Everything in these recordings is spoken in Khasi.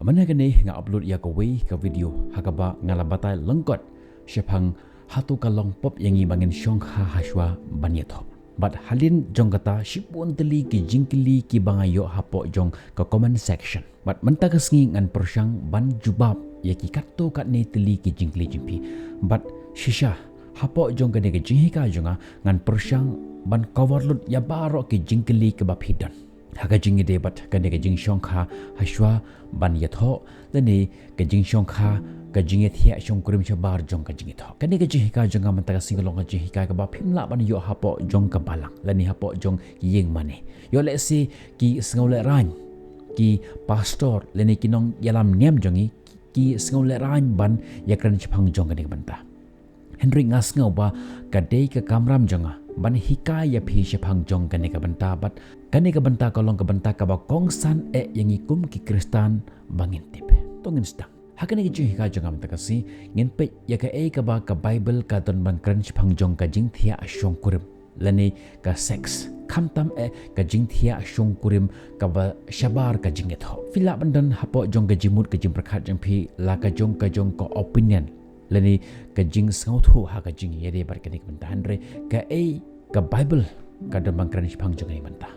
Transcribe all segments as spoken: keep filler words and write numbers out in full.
Mynta kane nga upload ïa kawei ka video ha kaba nga la batai lyngkot shaphang hato ka long pop ïa ngi ba ngin shongkha hashwa ban ïathoh. Bad hadien jong kata shibun tylli ki jingkylli kiba nga ïoh hapoh jong ka comment section. Bad mynta ka sngi ngan pyrshang ban jubab ïa ki katto katne tylli ki jingkylli jong phi. Bad shisha hapoh jong kane ka jinghikai jong nga ngan pyrshang ban cover lut ïa baroh ki jingkylli kiba phi don ha ka jingïadei bad kane ka jingshongkha hashwa ban ïathoh, lane ka jingshongkha, ka jingïathiah shongkurim shabar jong ka jingïathoh. Kane ka jinghikai jong nga mynta ka sngi ka long ka jinghikai kaba phim lah ban ïoh hapoh jong ka balang lane hapoh jong ki ïing mane. Ïoh lehse ki sngewlehraiñ, ki pastor lane ki nongïalam niam jong ngi ki sngewlehraiñ ban ïakren shaphang jong kane ka bynta. Hynrei nga sngew ba ka dei ka kamram jong nga ban hikai ïa phi shaphang jong kane ka bynta bad kane ka bynta ka long ka bynta kaba kongsan eh ïa ngi kum ki Khristan ba ngin tip. To ngin sdang. Ha kane ka jinghikai jong nga mynta ka sngi ngin peit ïa kaei kaba ka Baibl ka don ban kren shaphang jong ka jingthiah shongkurim lane ka sex, khamtam eh ka jingthiah shongkurim kaba shabar ka jingïathoh. Phi lah ban don hapoh jong ka jingmut ka jingpyrkhat jong phi la ka jong ka jong ka opinion lane ka jingsngewthuh ha ka jingïadei bad kane ka bynta, hynrei kaei ka Baibl ka don ban kren shaphang jong kane ka bynta.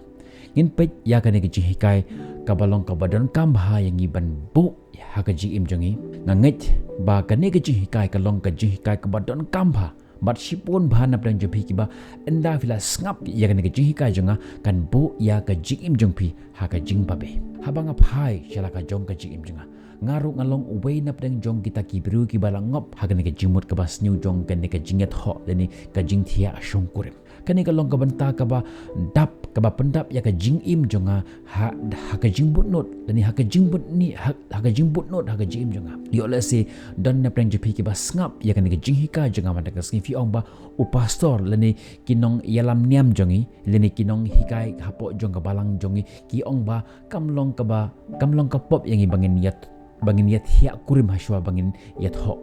Ngin peit ïa kane ka jinghikai kaba long kaba donkam bha ïa ngi ban buh ha ka jingim jong ngi. Nga ngeit ba kane ka jinghikai ka long ka jinghikai kaba donkam bha bad shibun bha na pdeng jong phi kiba ynda phi la sngap ïa kane ka jinghikai jong nga kan buh ïa ka jingim jong phi ha ka jingbabe. Haba nga phai sha la ka jong ka jingim jong nga, nga ruh nga long uwei na pdeng jong kita ki briew kiba la ngop ha kane ka jingmut kaba sniew jong kane ka jingïathoh lane ka jingthiah shongkurim. Kane ka long ka bynta kaba dap, kaba pyndap ïa ka jingim jong nga ha, ha ka jingbutnud lane ha ka jingbutni, ha, ha ka jingbutnud ha ka jingim jong nga. Ïoh lehse don na pdeng jong phi kiba sngap ïa kane ka jinghikai jong nga mynta ka sngi, phi ong ba u pastor lane ki nongïalam niam jong ngi lane ki nonghikai hapoh jong ka balang jong ngi ki ong ba kam long kaba, kam long ka pop ïa ngi ba ngin ïat, ba ngin ïathiah kurim hashwa ba ngin ïathoh.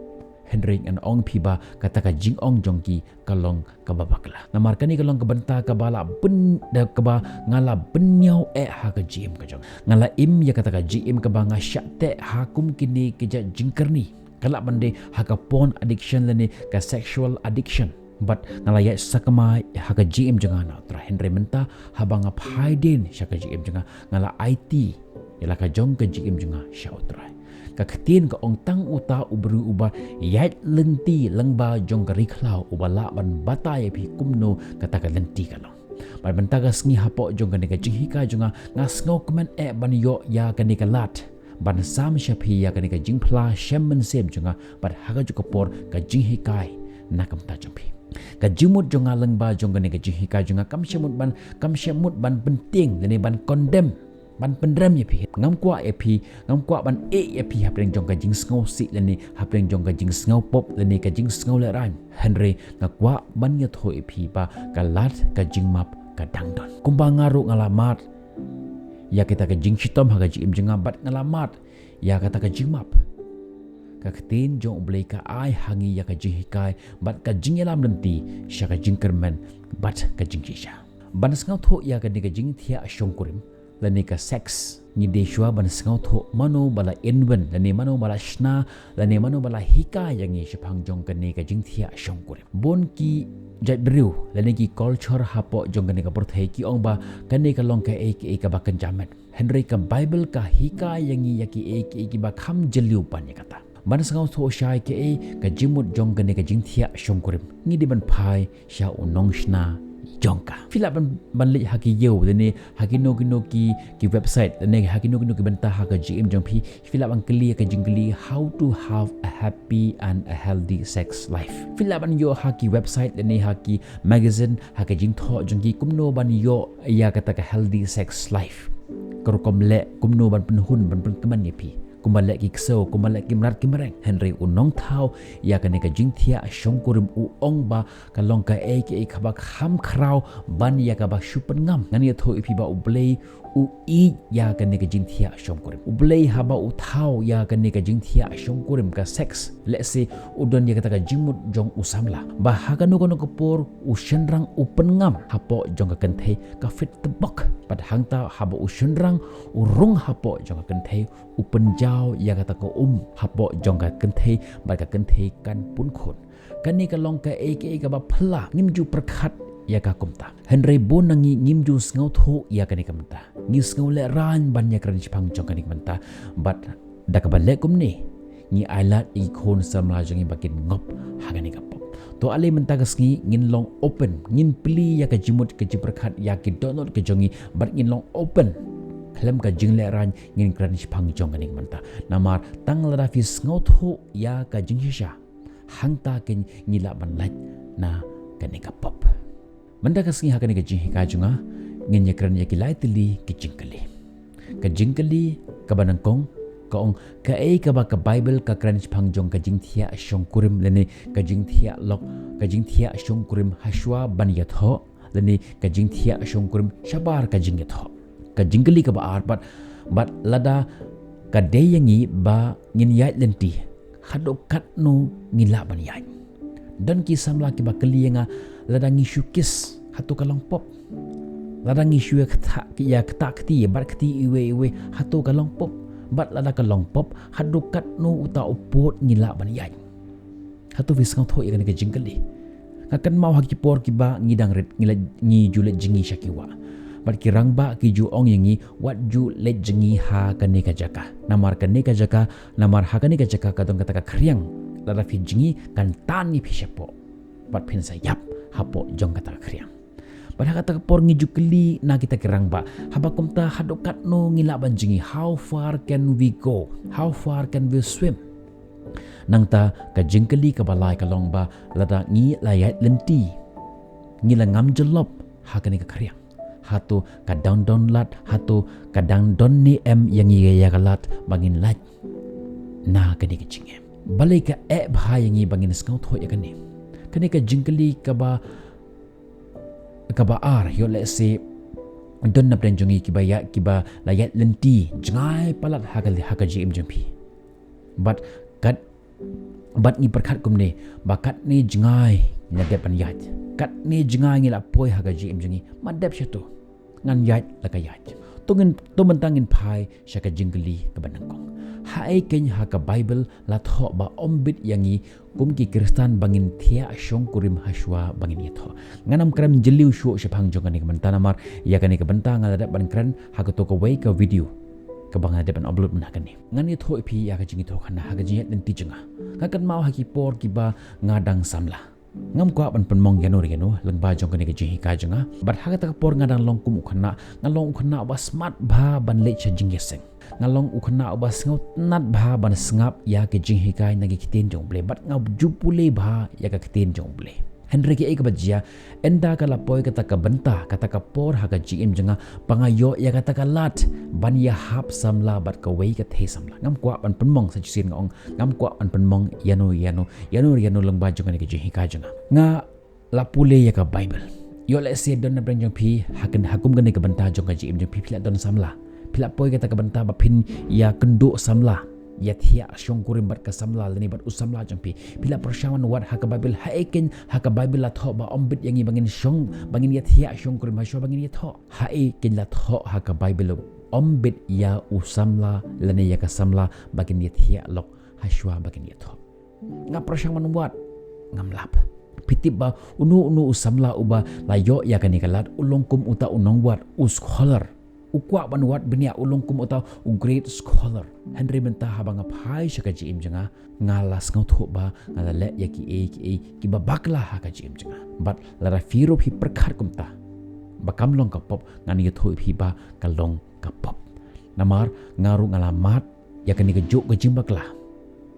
Hynrei ngan ong phi ba kata ka jingong jong ki ka long kaba bakla. Namar kane ka long ka bynta kaba la byn, da kaba nga la bynñiaw eh ha ka jingim ka jong nga. Nga la im ïa kata ka jingim kaba nga shah teh ha kum kine ki jait jingkyrni. Ka lah ban dei ha ka porn addiction lane ka sexual addiction. Bad nga la ïaid sakma ha ka jingim jong nga na U Trai. Hynrei mynta haba nga phai dien sha ka jingim jong nga, nga la aiti ïa la ka jong ka jingim jong nga sha U Trai. Ka ktien ka ong tang uta u briew uba ïaid lynti lyngba jong ka ri khlaw uba lah ban batai ïa phi kumno kata ka lynti ka long. Bad mynta ka sngi hapoh jong kane ka jinghikai jong nga, nga sngewkmen eh ban ïoh ïa kane ka lad ban sam sha phi ïa kane ka jingphla shem mynsiem jong nga bad ha kajuh ka por ka jinghikai na ka bynta jong phi. Ka jingmut jong nga lyngba jong kane ka jinghikai jong nga kam shym mut ban, kam shym mut ban pyntieng lane ban condemn, ban pynrem ïa phi. Ngam kwah ïa phi, ngam kwah ban ïeh ïa phi hapdeng jong ka jingsngewsih lane hapdeng jong ka jingsngewpop lane ka jingsngewlehraiñ. Hynrei nga kwah ban ïathuh ïa phi ba ka lad ka jingmap ka dang don. Kumba nga ruh nga la mad ïa kita ka jingshitom ha ka jingim jong nga bad nga la mad ïa kata ka jingmap. Ka ktien jong U Blei ka ai ha ngi ïa ka jinghikai bad ka jingïalam lynti sha ka jingkyrmen bad ka jingshisha. Ban sngewthuh ïa kane ka jingthiah shongkurim lane ka sex, ngi dei shuwa ban sngewthuh mano ba la inven lane mano ba la shna lane mano ba la hikai ïa ngi shaphang jong kane ka jingthiah shongkurim. Bun ki jait briew lane ki culture hapoh jong kane ka pyrthei ki ong ba kane ka long kaei kaei kaba kynja met. Hynrei ka Baibl ka hikai ïa ngi ïa kiei kiei kiba kham jylliew ban ïa kata. Ban sngewthuh shai kaei ka jingmut jong kane ka jingthiah shongkurim, ngi dei ban phai sha u nongshna jong ka. Phi lah ban, ban leit ha ki ïew lane ha kino kino ki, ki website lane ha kino kino ki bynta ha ka jingim jong phi, phi lah ban kylli ïa ka jingkylli how to have a happy and a healthy sex life. Phi lah ban ïoh ha ki website lane ha ki magazine ha ka jingthoh jong ki kumno ban ïoh ïa kata ka healthy sex life. Ka rukom leh kumno ban pynhun ban pynkmen ïa phi. Kumba leh ki ksew, kumba leh ki mrad ki mreng. Hynrei u nongthaw ïa kane ka jingthiah shongkurim u ong ba ka long kaei kaei kaba kham khraw ban ïa kaba shu pynngam. Ngan ïathuh ïa phi ba U Blei u ïeit ïa kane ka jingthiah shongkurim. U Blei haba u thaw ïa kane ka jingthiah shongkurim, ka sex, lehse u don ïa kata ka jingmut jong u samla ba ha kano kano ka por u shynrang u pynngam hapoh jong ka kynthei ka fit tebok. Bad hangta haba u shynrang u rung hapoh jong ka kynthei, u pynjaw ïa kata ka um hapoh jong ka kynthei bad ka kynthei kan pun khun. Kane ka long kaei kaei kaba phylla, ngim ju pyrkhat ïa ka kumta. Hynrei bun na ngi ngim ju sngewthuh ïa kane ka bynta. Ngi sngew lehraiñ ban ïakren shaphang jong kane ka bynta. Bad da kaba leh kumne, ngi ailad ïa ki khun samla jong ngi ba kin ngop ha kane ka pop. To ale mynta ka sngi ngin long open, ngin plie ïa ka jingmut ka jingpyrkhat ïa ki dohnud ka jong ngi bad ngin long open. Khlem ka jinglehraiñ ngin kren shaphang jong kane ka bynta. Namar tang lada phi sngewthuh ïa ka jingshisha, hangta kein ngi lah ban lait na kane ka pop. Mynta ka sngi ha kane ka jinghikai jong nga, ngin ïakren ïa ki lai tylli ki jingkylli. Ka jingkylli kaba nyngkong ka ong, kaei kaba ka Baibl ka kren shaphang jong ka jingthiah shongkurim lane ka jingthiah lok, ka jingthiah shongkurim hashwa ban ïathoh, lane ka jingthiah shongkurim shabar ka jingïathoh. Ka jingkylli kaba ar, bad, bad lada ka dei ïa ngi ba ngin ïaid lynti, haduh katno ngi lah ban ïaid? Don ki samla kiba kylli ïa nga, lada ngi shu kiss, hato ka long pop? Lada ngi shu ïa kata, ïa kata kti, ïa bat kti iwei iwei, hato ka long pop? Bad lada ka long pop, haduh katno uta u pud ngi lah ban ïaid? Hato phi sngewthuh ïa kane ka jingkylli? Nga kynmaw ha ki por kiba ngi dang rit, ngi leit, ngi ju leit jngi sha ki wah. Bad ki rangbah ki ju ong ïa ngi, wat ju leit jngi ha kane ka jaka. Namar kane ka jaka, namar ha kane ka jaka ka don kata ka khriang. Lada phi jngi kan tan ïa phi shapoh. Bad phin sa ïap hapoh jong kata ka khriang. Bad ha kata ka por ngi ju kylli na kita ki rangbah, haba kumta haduh katno ngi lah ban jngi? How far can we go? How far can we swim? Nangta ka jingkylli kaba lai ka long ba lada ngi la ïaid lynti, ngi la ngam jyllop ha kane ka khriang, hato ka dang don lad, hato ka dang don ne em ïa ngi ïa ka lad ba ngin lait na kane ka jingim? Balei ka eh bha ïa ngi ba ngin sngewthuh ïa kane? Kane ka jingkylli kaba, kaba ar, ïoh lehse don na pdeng jong ngi kiba ïa, kiba la ïaid lynti jngai palat ha ka, ha ka jingim jong phi. Bad kat, bad ngi pyrkhat kumne, ba katne jngai ngi la dep ban ïaid. Katne jngai ngi la poi ha ka jingim jong ngi, ma dep shato. Ngan ïaid la ka ïaid. To ngin, to mynta ngin phai sha ka jingkylli kaba nyngkong. Haei kein ha ka Baibl la thoh ba ym bit ïa ngi kum ki Khristan ba ngin thiah shongkurim hashwa ba ngin ïathoh? Ngan ym kren jylliew shuh shaphang jong kane ka bynta namar ïa kane ka bynta nga la dep ban kren ha kato kawei ka video kaba nga la dep ban upload mynta kane. Ngan ïathuh ïa phi ïa ka jingïathuhkhana ha ka jingïaid lynti jong nga. Nga kynmaw ha ki por kiba nga dang samla, ngam kwah ban pynmong ïano ïano lyngba jong kane ka jinghikai jong nga. Bad ha kata ka por nga dang long kum u khynnah, nga long u khynnah uba smat bha ban leit sha jingïaseng. Nga long u khynnah uba sngewtynnat bha ban sngap ïa ka jinghikai na ki ktien jong U Blei, bad nga ju pule bha ïa ka ktien jong U Blei. Hynrei kaei kaba jia, ynda ka la poi kata ka bynta, kata ka por ha ka jingim jong nga ba nga ïoh ïa kata ka lad ban ïahap samla bad kawei ka thei samla. Ngam kwah ban pynmong sa shisien, nga ong ngam kwah ban pynmong ïano ïano, ïano ïano lyngba jong kane ka jinghikai jong nga. Nga la pule ïa ka Baibl. Ïoh lehse don na pdeng jong phi, ha kum, ha kum kane ka bynta jong ka jingim jong phi, phi la don samla. Phi la poi kata ka bynta ba phin ïakynduh samla, ïathiah shongkurim bad ka samla lane bad u samla jong phi. Phi la pyrshang ban wad ha ka Baibl, haei kein ha ka Baibl la thoh ba ym bit ïa ngi ba ngin shong, ba ngin ïathiah shongkurim hashwa ba ngin ïathoh? Haei kein la thoh ha ka Baibl ym bit ïa u samla lane ïa ka samla ba kin ïathiah lok hashwa ba kin ïathoh? Nga pyrshang ban wad, ngam lap. Phi tip ba uno uno u samla uba la ïoh ïa kane ka lad u long kum uta u nongwad, u scholar. U kwah ban wad bniah, u long kum uta u great scholar. Hynrei mynta haba nga phai sha ka jingim jong nga, nga la sngewthuh ba nga la leh ïa kiei kiei kiba bakla ha ka jingim jong nga. Bad lada phi ruh phi pyrkhat kumta ba kam long ka pop, ngan ïathuh ïa phi ba ka long ka pop. Namar nga ruh nga la mad ïa kane kajuh ka jingbakla.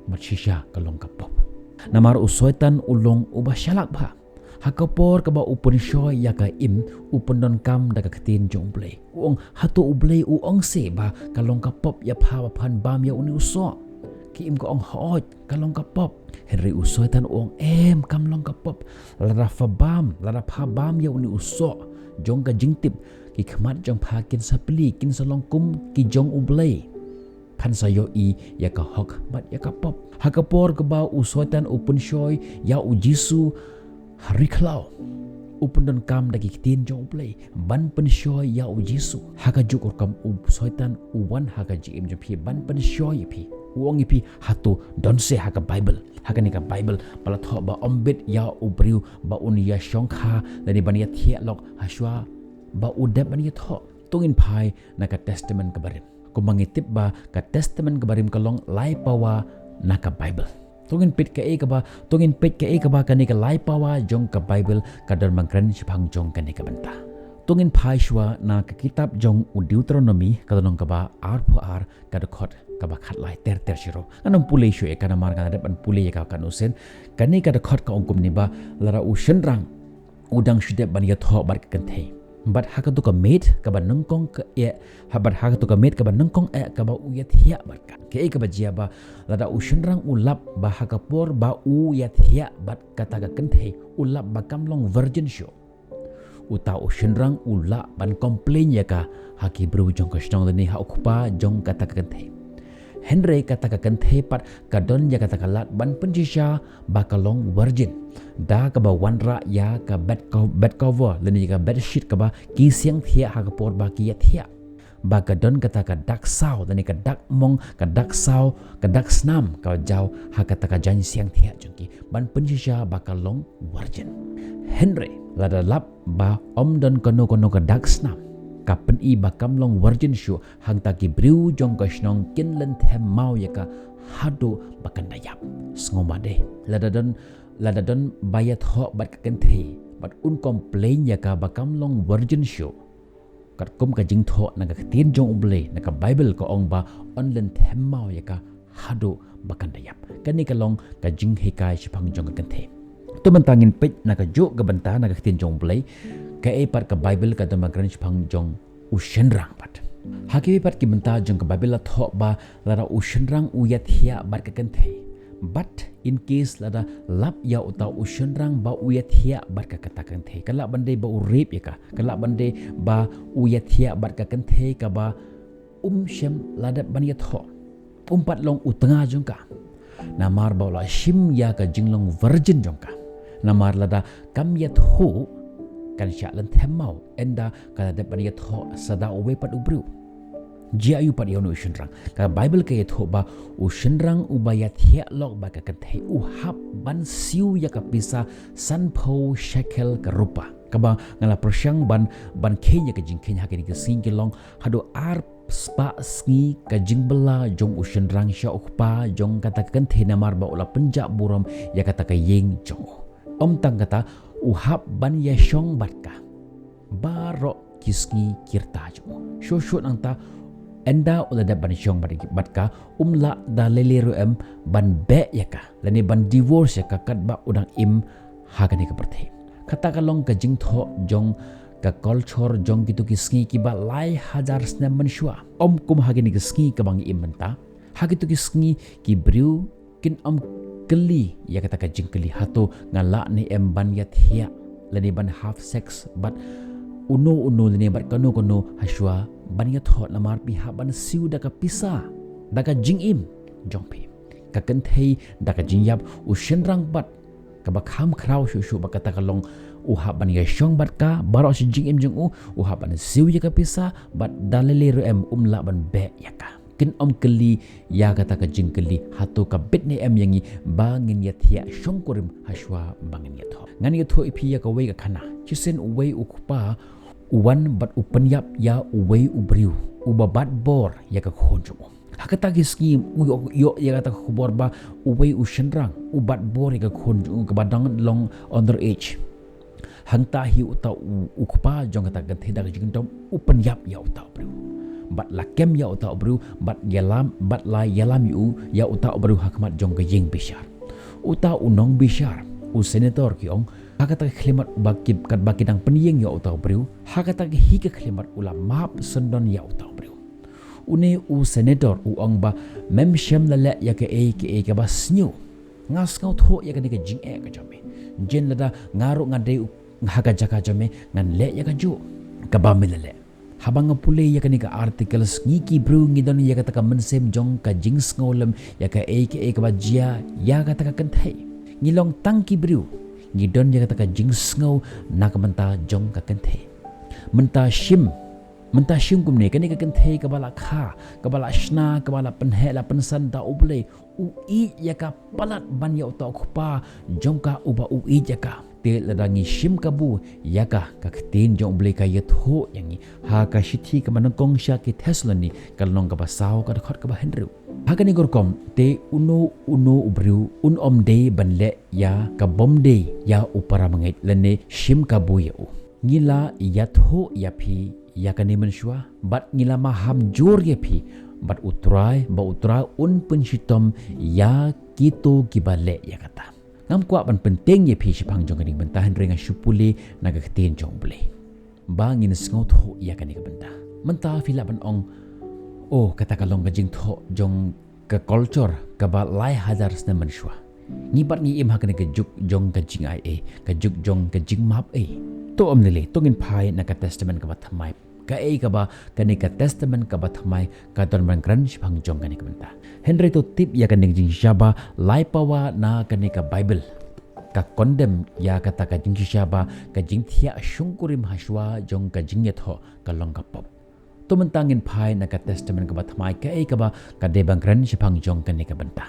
Bad shisha ka long ka pop. Namar u Soitan u long uba shalak bha. Ha ka por kaba u pynshoi ïa ka im, u pyndonkam da ka ktien jong U Blei. U ong, hato U Blei u ong seh ba ka long ka pop ïa pha ba phan bam ïa une u soh? Ka im ka ong, hooid, ka long ka pop. Hynrei u Soitan u ong, em, kam long ka pop. Lada pha bam, lada pha bam ïa une u soh jong ka jingtip, ki khmat jong pha kin sa plie, kin sa long kum ki jong U Blei. Phan sa ïohi ïa ka hok bad ïa ka pop. Ha ka por kaba u Soitan u pynshoi ïa u Jisu ha ri khlaw, u pyndonkam da ki ktien jong U Blei ban pynshoi ïa u Jisu. Ha kajuh ka rukom u Soitan u wan ha ka jingim jong phi ban pynshoi ïa phi. U ong ïa phi, hato don se ha ka Baibl, ha kane ka Baibl ba la thoh ba ym bit ïa u briew ba un ïashongkha lane ban ïathiah lok hashuwa ba u dep ban ïathoh? To ngin phai na ka Testament kaba rim. Kumba ngi tip ba ka Testament kaba rim ka long lai pawa na ka Baibl. To ngin peit kaei kaba, to ngin peit kaei kaba kane ka lai pawa jong ka Baibl ka don ban kren shaphang jong kane ka bynta. To ngin phai shuwa na ka kitab jong u Deuteronomi, ka lynnong kaba arphew ar, ka dkhot kaba khatlai ter ter shuh ruh. Ngan ym pule shuh ïa ka namar nga la dep ban pule ïa ka katno sien. Kane ka dkhot ka ong kumne ba lada u shynrang u dang shu dep ban ïathoh bad ka kynthei, bad ha kato ka miet kaba nyngkong ka eh, ha bad ha kato ka miet kaba nyngkong eh kaba u ïathiah bad ka. Kaei kaba jia ba lada u shynrang u lap ba ha ka por ba u ïathiah bad kata ka kynthei u lap ba kam long virgin shuh, uta u shynrang u lah ban complain ïa ka ha ki briew jong ka shnong lane ha u kpa jong kata ka kynthei. Hynrei kata ka kynthei pat ka don ïa kata ka lad ban pynshisha ba ka long virgin da kaba wanrah ïa ka bed co-, bed cover lane ïa ka bedsheet kaba ki siang thiah ha ka por ba ki ïathiah, ba ka don kata ka dak saw lane ka dak mong, ka dak saw, ka dak snam ka jaw ha kata ka jaiñ siang thiah jong ki ban pynshisha ba ka long virgin. Hynrei lada lap ba ym don kano kano ka dak snam, ka pyni ba kam long virgin shuh, hangta ki briew jong ka shnong kin lynthem maw ïa ka haduh ba kan da ïap. Sngewbha de, lada don, lada don ba ïathoh bad ka kynthei bad un complain ïa ka ba kam long virgin shuh, katkum ka jingthoh na ka ktien jong U Blei, na ka Baibl, ka ong ba yn lynthem maw ïa ka haduh ba kan da ïap. Kane ka long ka jinghikai shaphang jong ka kynthei. To mynta ngin peit na kajuh ka bynta na ka ktien jong U Blei, kaei pat ka Baibl ka don ban kren shaphang jong u shynrang pat. Ha kiwei pat ki bynta jong ka Baibl la thoh ba lada u shynrang u ïathiah bad ka kynthei, bad in case lada lap ïa uta u shynrang ba u ïathiah bad ka kata ka kynthei, ka lah ban dei ba u rape ïa ka, ka lah ban dei ba u ïathiah bad ka kynthei kaba um shym la dep ban ïathoh, um pat long u tnga jong ka, namar ba u la shim ïa ka jinglong virgin jong ka. Namar lada kam ïathoh, kan shah lynthem maw, ynda ka la dep ban ïathoh sa da uwei pat u briew. Jia aiu pat ïa une u shynrang? Ka Baibl ka ïathuh ba u shynrang uba ïathiah lok bad ka kynthei u hap ban siew ïa ka pisa sanphew shekel ka rupa. Kaba nga la pyrshang ban, ban kheiñ ïa ka jingkheiñ ha kine ki sngi, ki long haduh ar spah sngi ka jingbylla jong u shynrang sha u kpa jong kata ka kynthei namar ba u la pynjah burom ïa kata ka ïing jong u. Ym tang kata, u hap ban ïashong bad ka baroh ki sngi ki rta jong u. Shuh shuh nangta, ynda u la dep ban shong bad, bad ka, um lah da lei lei ruh em ban beh ïa ka lane ban divorce ïa ka katba u dang im ha kane ka pyrthei. Kata ka long ka jingthoh jong ka culture jong kito ki sngi kiba lai hajar snem mynshuwa. Ym kum ha kine ki sngi kaba ngi im mynta. Ha kito ki sngi ki briew kin ym kylli ïa kata ka jingkylli, hato nga lah ne em ban ïathiah lane ban have sex bad uno uno lane bad kano kano hashuwa ban ïathoh, namar phi hap ban siew da ka pisa, da ka jingim jong phi. Ka kynthei da ka jingïap, u shynrang pat kaba kham khraw shuh shuh ba kata ka long u hap ban ïashong bad ka baroh shi jingim jong u, u hap ban siew ïa ka pisa bad da lei lei ruh em um lah ban beh ïa ka. Kin ym kylli ïa kata ka jingkylli, hato ka bit ne em ïa ngi ba ngin ïathiah shongkurim hashuwa ba ngin ïathoh? Ngan ïathuh ïa phi ïa kawei ka khana. Shisien uwei u kpa u wan bad u pynïap ïa uwei u briew uba bat bor ïa ka khun jong u. Ha kata ki sngi u ïoh, ïoh ïa kata ka khubor ba uwei u shynrang u bat bor ïa ka khun jong u kaba dang long under age. Hangta hi uta u, u kpa jong kata ka kynthei da ka jingdom u pynïap ïa uta u briew. Bad la kem ïa uta u briew, bad ïalam, bad la ïalam ïa u, ïa uta u briew ha khmat jong ka ïing bishar. Uta u nongbishar, u senator ki ong, ha kata ka khyllipmat ba ki, katba ki dang pynïeng ïa uta u briew, ha kata ka hi ka khyllipmat u la map syndon ïa uta u briew. Une u senator u ong ba mem shym la leh ïa kaei kaei kaba sniew. Nga sngewthuh ïa kane ka jingeh ka jong me. Jin lada nga ruh nga dei u ha ka jaka jong me ngan leh ïa kajuh kaba me la leh. Haba nga pule ïa kane ka article, ngi ki briew ngi don ïa kata ka mynsiem jong ka jingsngewlem ïa kaei kaei kaba jia ïa kata ka kynthei. Ngi long tang ki briew, ngi don ïa kata ka jingsngew na ka bynta jong ka kynthei. Mynta shim, mynta shim kumne, kane ka kynthei kaba la kha, kaba la shna, kaba la pynheh la pynsan da U Blei, u ïeit ïa ka palat ban ïa uta u kpa jong ka uba u ïeit ïa ka. Te lada ngi shim kabu ïa ka, ka ktien jong U Blei ka ïathuh ïa ngi ha ka shithi kaba nyngkong sha ki Thessaloni, ka lynnong kaba saw, ka dkhot kaba hynriew. Ha kane ka rukom te uno uno u briew un ym dei ban leh ïa ka bym dei ïa u para bangeit lane shim kabu ïa u. Ngi la ïathuh ïa phi ïa kane mynshuwa, bad ngi la maham jur ïa phi, bad U Trai, ba U Trai un pynshitom ïa kito kiba leh ïa kata. Ngam kwah ban pyntieng ïa phi shaphang jong kane ka bynta, hynrei nga shu pule na ka ktien jong U Blei ba ngin sngewthuh ïa kane ka bynta. Mynta phi lah ban ong, oh, kata ka long ka jingthoh jong ka culture kaba lai hajar snem mynshuwa. Ngi pat ngi im ha kane ka juk jong ka jingaiei, ka juk jong ka jingmap ei. To ym lei lei, to ngin phai na ka Testament kaba thymmai. Kaei kaba kane ka Testament kaba thymmai ka don ban kren shaphang jong kane ka bynta. Hynrei to tip ïa kane ka jingshisha ba lai pawa na kane ka Bible ka condemn ïa kata ka jingshisha ba ka jingthiah shongkurim hashwa jong ka jingïathoh ka long ka pop. To mynta ngin phai na ka Testament kaba thymmai, kaei kaba ka dei ban kren shaphang jong kane ka bynta.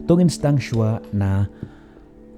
To ngin sdang shuwa na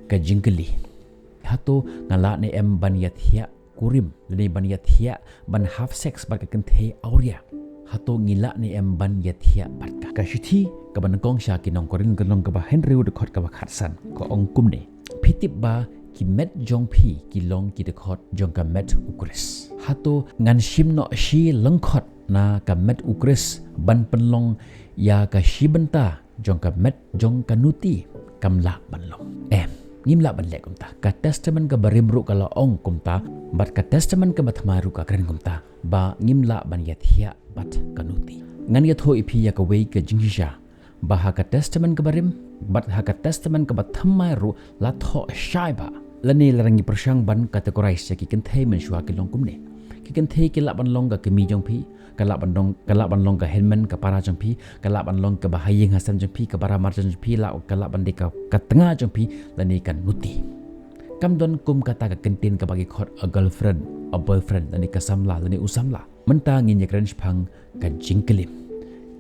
ka jingkylli. Hato nga lah ne em ban ïathiah kurim, lane ban ïathiah, ban have sex bad ka kynthei awria? Hato ngi lah ne em ban ïathiah bad ka? Ka shithi kaba nyngkong sha ki nong Korinth, ka lynnong kaba hynriew, dkhot kaba khatsan, ka ong kumne: Phi tip ba ki met jong phi ki long ki dkhot jong ka met U Khrist. Hato ngan shim noh shi lyngkhot na ka met U Khrist ban pynlong ïa ka shi bynta jong ka met jong ka nuti? Kam lah ban long. Em, ngim lah ban leh kumta. Ka Testament kaba rim ruh ka la ong kumta, bad ka Testament kaba thymmai ruh ka kren kumta, ba ngim lah ban ïathiah bad ka nuti. Ngan ïathuh ïa phi ïa kawei ka jingshisha, ba ha ka Testament kaba rim bad ha ka Testament kaba thymmai ruh la thoh shai ba, lane lada ngi pyrshang ban categorize ïa ki kynthei mynshuwa ki long kumne. Ki kynthei ki lah ban long ka kmie jong phi, ka lah ban long, ka lah ban long ka hynmen ka para jong phi, ka lah ban long kaba ha ïing ha sem jong phi, ka para marjan jong phi, lah, ka lah ban dei ka, ka tnga jong phi, lane ka nuti. Kam don kum kata ka kyntien kaba ki khot a girlfriend, a boyfriend, lane ka samla, lane u samla. Mynta ngin ïakren shaphang ka jingklim.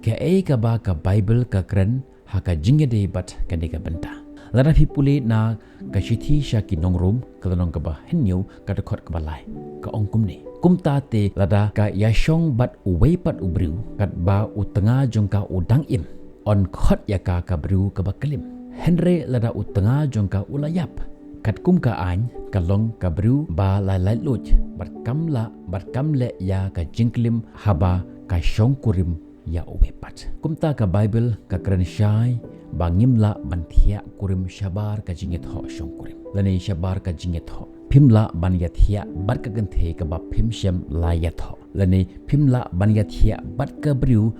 Kaei kaba ka Bible ka kren ha ka jingïadei bad kane ka bynta? Lada phi pule na ka shithi sha ki nong Rom, ka lynnong kaba hynñiew, ka dkhot kaba lai, ka ong kumne: Kumta te lada ka ïashong bad uwei pat u briew, katba u tnga jong ka u dang im, yn khot ïa ka ka briew kaba klim. Hynrei lada u tnga jong ka u la ïap, katkum ka aiñ ka long ka briew ba la laitluid, bad kam lah, bad kam leh ïa ka jingklim haba ka shongkurim ïa uwei pat. Kumta ka Bible ka kren shai ba ngim lah ban thiah kurim shabar ka jingïathoh shongkurim, lane shabar ka jingïathoh. Phim lah ban ïathiah bad ka kynthei kaba phim shym la ïathoh, lane phim lah ban ïathiah bad ka briew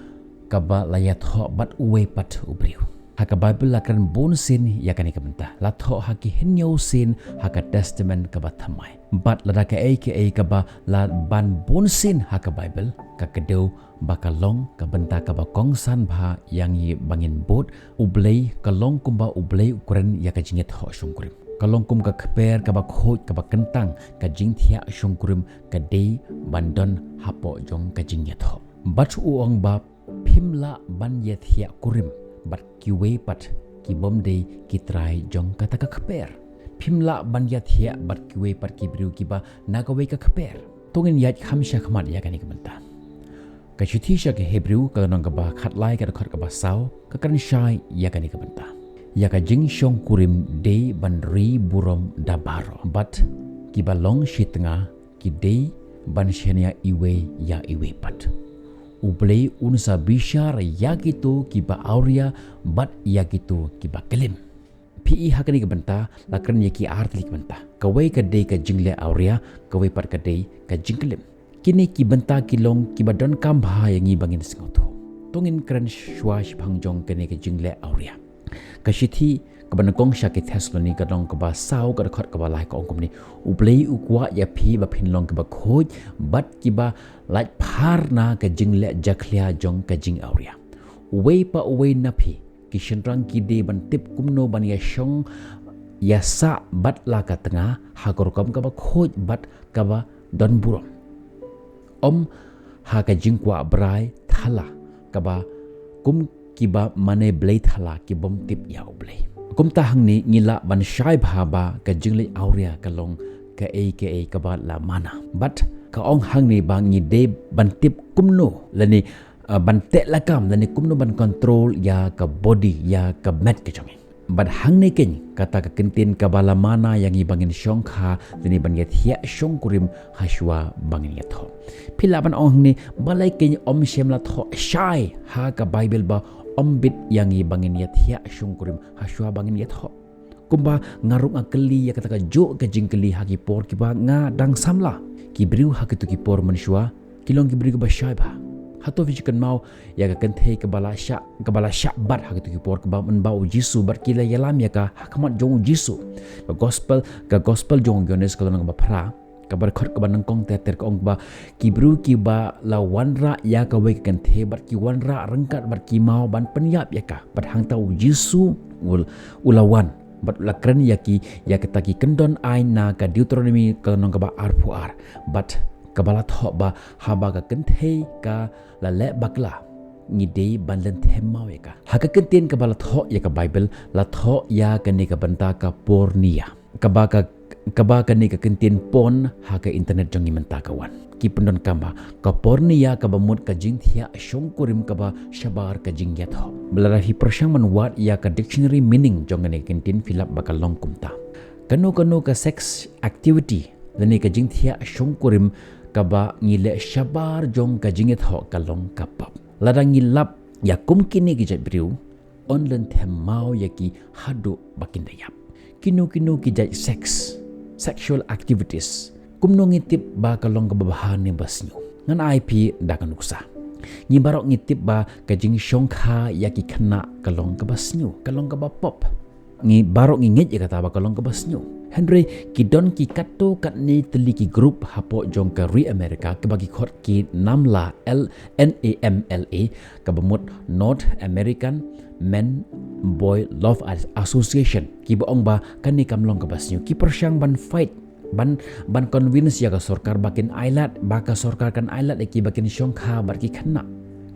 kaba la ïathoh bad uwei pat u briew. Ha ka Bible la kren bun sien ïa kane ka bynta. La thoh ha ki hynñiew sien ha ka Testament kaba thymmai. Bad lada kaei kaei kaba la ban bun sien ha ka Bible, ka kdew ba ka long ka bynta kaba kongsan bha ïa ngi ba ngin bud. U Blei ka long kumba U Blei u kren ïa ka jingïathoh shongkurim. Ka long kum ka kper kaba khuid kaba kyntang, ka jingthiah shongkurim ka dei ban don hapoh jong ka jingïathoh. Bad u ong ba phim lah ban ïathiah kurim bad kiwei pat ki bym dei ki trai jong kata ka kper. Phim lah ban ïathiah bad kiwei pat ki briew kiba na kawei ka kper. To ngin ïaid kham shakhmat ïa kane ka bynta. Ka shithi sha ki Hebru, ka lynnong kaba khatlai, ka dkhot kaba saw, ka kren shai ïa kane ka bynta. Ïa ka jingshongkurim dei ban ri burom da baroh, bad kiba long shi tnga ki dei ban shaniah iwei ïa iwei pat. U Blei un sa bishar ïa kito kiba awria bad ïa kito kiba klim. Phi i ha kane ka bynta la kren ïa ki ar tylli ki bynta. Kawei ka dei ka jingleh awria, kawei pat ka dei ka jingklim. Kine ki bynta ki long kiba donkam bha ïa ngi ba ngin sngewthuh. To ngin kren shuwa shaphang jong kane ka jingleh awria. Ka shithi Kaba nyngkong sha ki Thessaloni ka lynnong kaba saw ka dkhot kaba lai ka ong kumne: U Blei u kwah ïa phi ba phin long kiba khuid bad kiba lait phar na ka jingleh jakhlia jong ka jingawria. Uwei pa uwei na phi ki shynrang ki dei ban tip kumno ban ïa shong ïa sah bad la ka tnga ha ka rukom kaba khuid bad kaba don burom. Ym ha ka jingkwah brai thala kaba kum kiba mane blei thala ki bym tip ïa U Blei. Kumta hangne ngi lah ban shai bha ba ka jingleh awria ka long kaei kaei kaba la mana. Bad ka ong hangne ba ngi dei ban tip kumno lane uh, ban teh lakam lane kumno ban control ïa ka body, ïa ka met ka jong ngi. Bad hangne keiñ kata ka kyntien kaba la mana ïa ngi ba ngin shongkha lane ban ïathiah shongkurim ha shuwa ba ngin ïathoh. Phi lah ban ong hangne, balei keiñ ym shym la thoh shai ha ka Bible ba ym bit ïa ngi ba ngin ïathiah shongkurim ha shuwa ba ngin ïathoh? Kumba nga ruh nga kylli ïa kata kajuh ka jingkylli ha ki por kiba nga dang samla. Ki briew ha kito ki por mynshuwa ki long ki briew kiba shai bha. Hato phi ju kynmaw ïa ka kynthei kaba la shah, kaba la shah bat ha kito ki por kaba mynba U Jisu bad ki la ïalam ïa ka ha khmat jong U Jisu? Ka gospel, ka gospel jong u Ïoannis ka lynnong kaba phra, kaba dkhot kaba nyngkong ter ter ka ong ba ki briew kiba la wanrah ïa kawei ka kynthei bad ki wanrah ryngkat bad ki maw ban pynïap ïa ka. Bad hangta U Jisu u, u la wan bad u la kren ïa ki, ïa kata ki kyndon aiñ na ka Deuteronomi ka lynnong kaba arphew ar. Bad kaba la thoh ba haba ka kynthei ka la leh bakla, ngi dei ban lynthem maw ïa ka. Ha ka kyntien kaba la thoh ïa ka Bible, la thoh ïa kane ka bynta ka porneia. Kaba ka, kaba kane ka kyntien porn ha ka internet jong ngi mynta ka wan. Ki pyndonkam ba ka porneia kaba mut ka jingthiah shongkurim kaba shabar ka jingïathoh. Lada phi pyrshang ban wad ïa ka dictionary meaning jong kane ka kyntien, phi lap ba ka long kumta: kano kano ka sex activity lane ka jingthiah shongkurim kaba ngi leh shabar jong ka jingïathoh ka long ka pap. Lada ngi lap ïa kum kine ki jait briew, yn lynthem maw ïa ki haduh ba kin da ïap. Kino kino ki jait sex, sexual activities, kumno ngi tip ba ka long kaba bha ne ba sniew? Ngan ai phi da ka nuksa. Ngi baroh ngi tip ba ka jingshongkha ïa ki khynnah ka long kaba sniew, ka long kaba pop. Ngi baroh ngi ngeit ïa kata ba ka long kaba sniew. Hynrei ki don ki katto katne tylli ki group hapoh jong ka ri America kaba ki khot ki NAMLA, L, N A M L A, kaba mut North American Men Boy Love As-, Association. Kiba ong ba kane kam long kaba sniew. Ki pyrshang ban fight, ban, ban convince ïa ka sorkar ba kin ailad, ba ka sorkar kan ailad ïa kiba kin shongkha bad ki khynnah.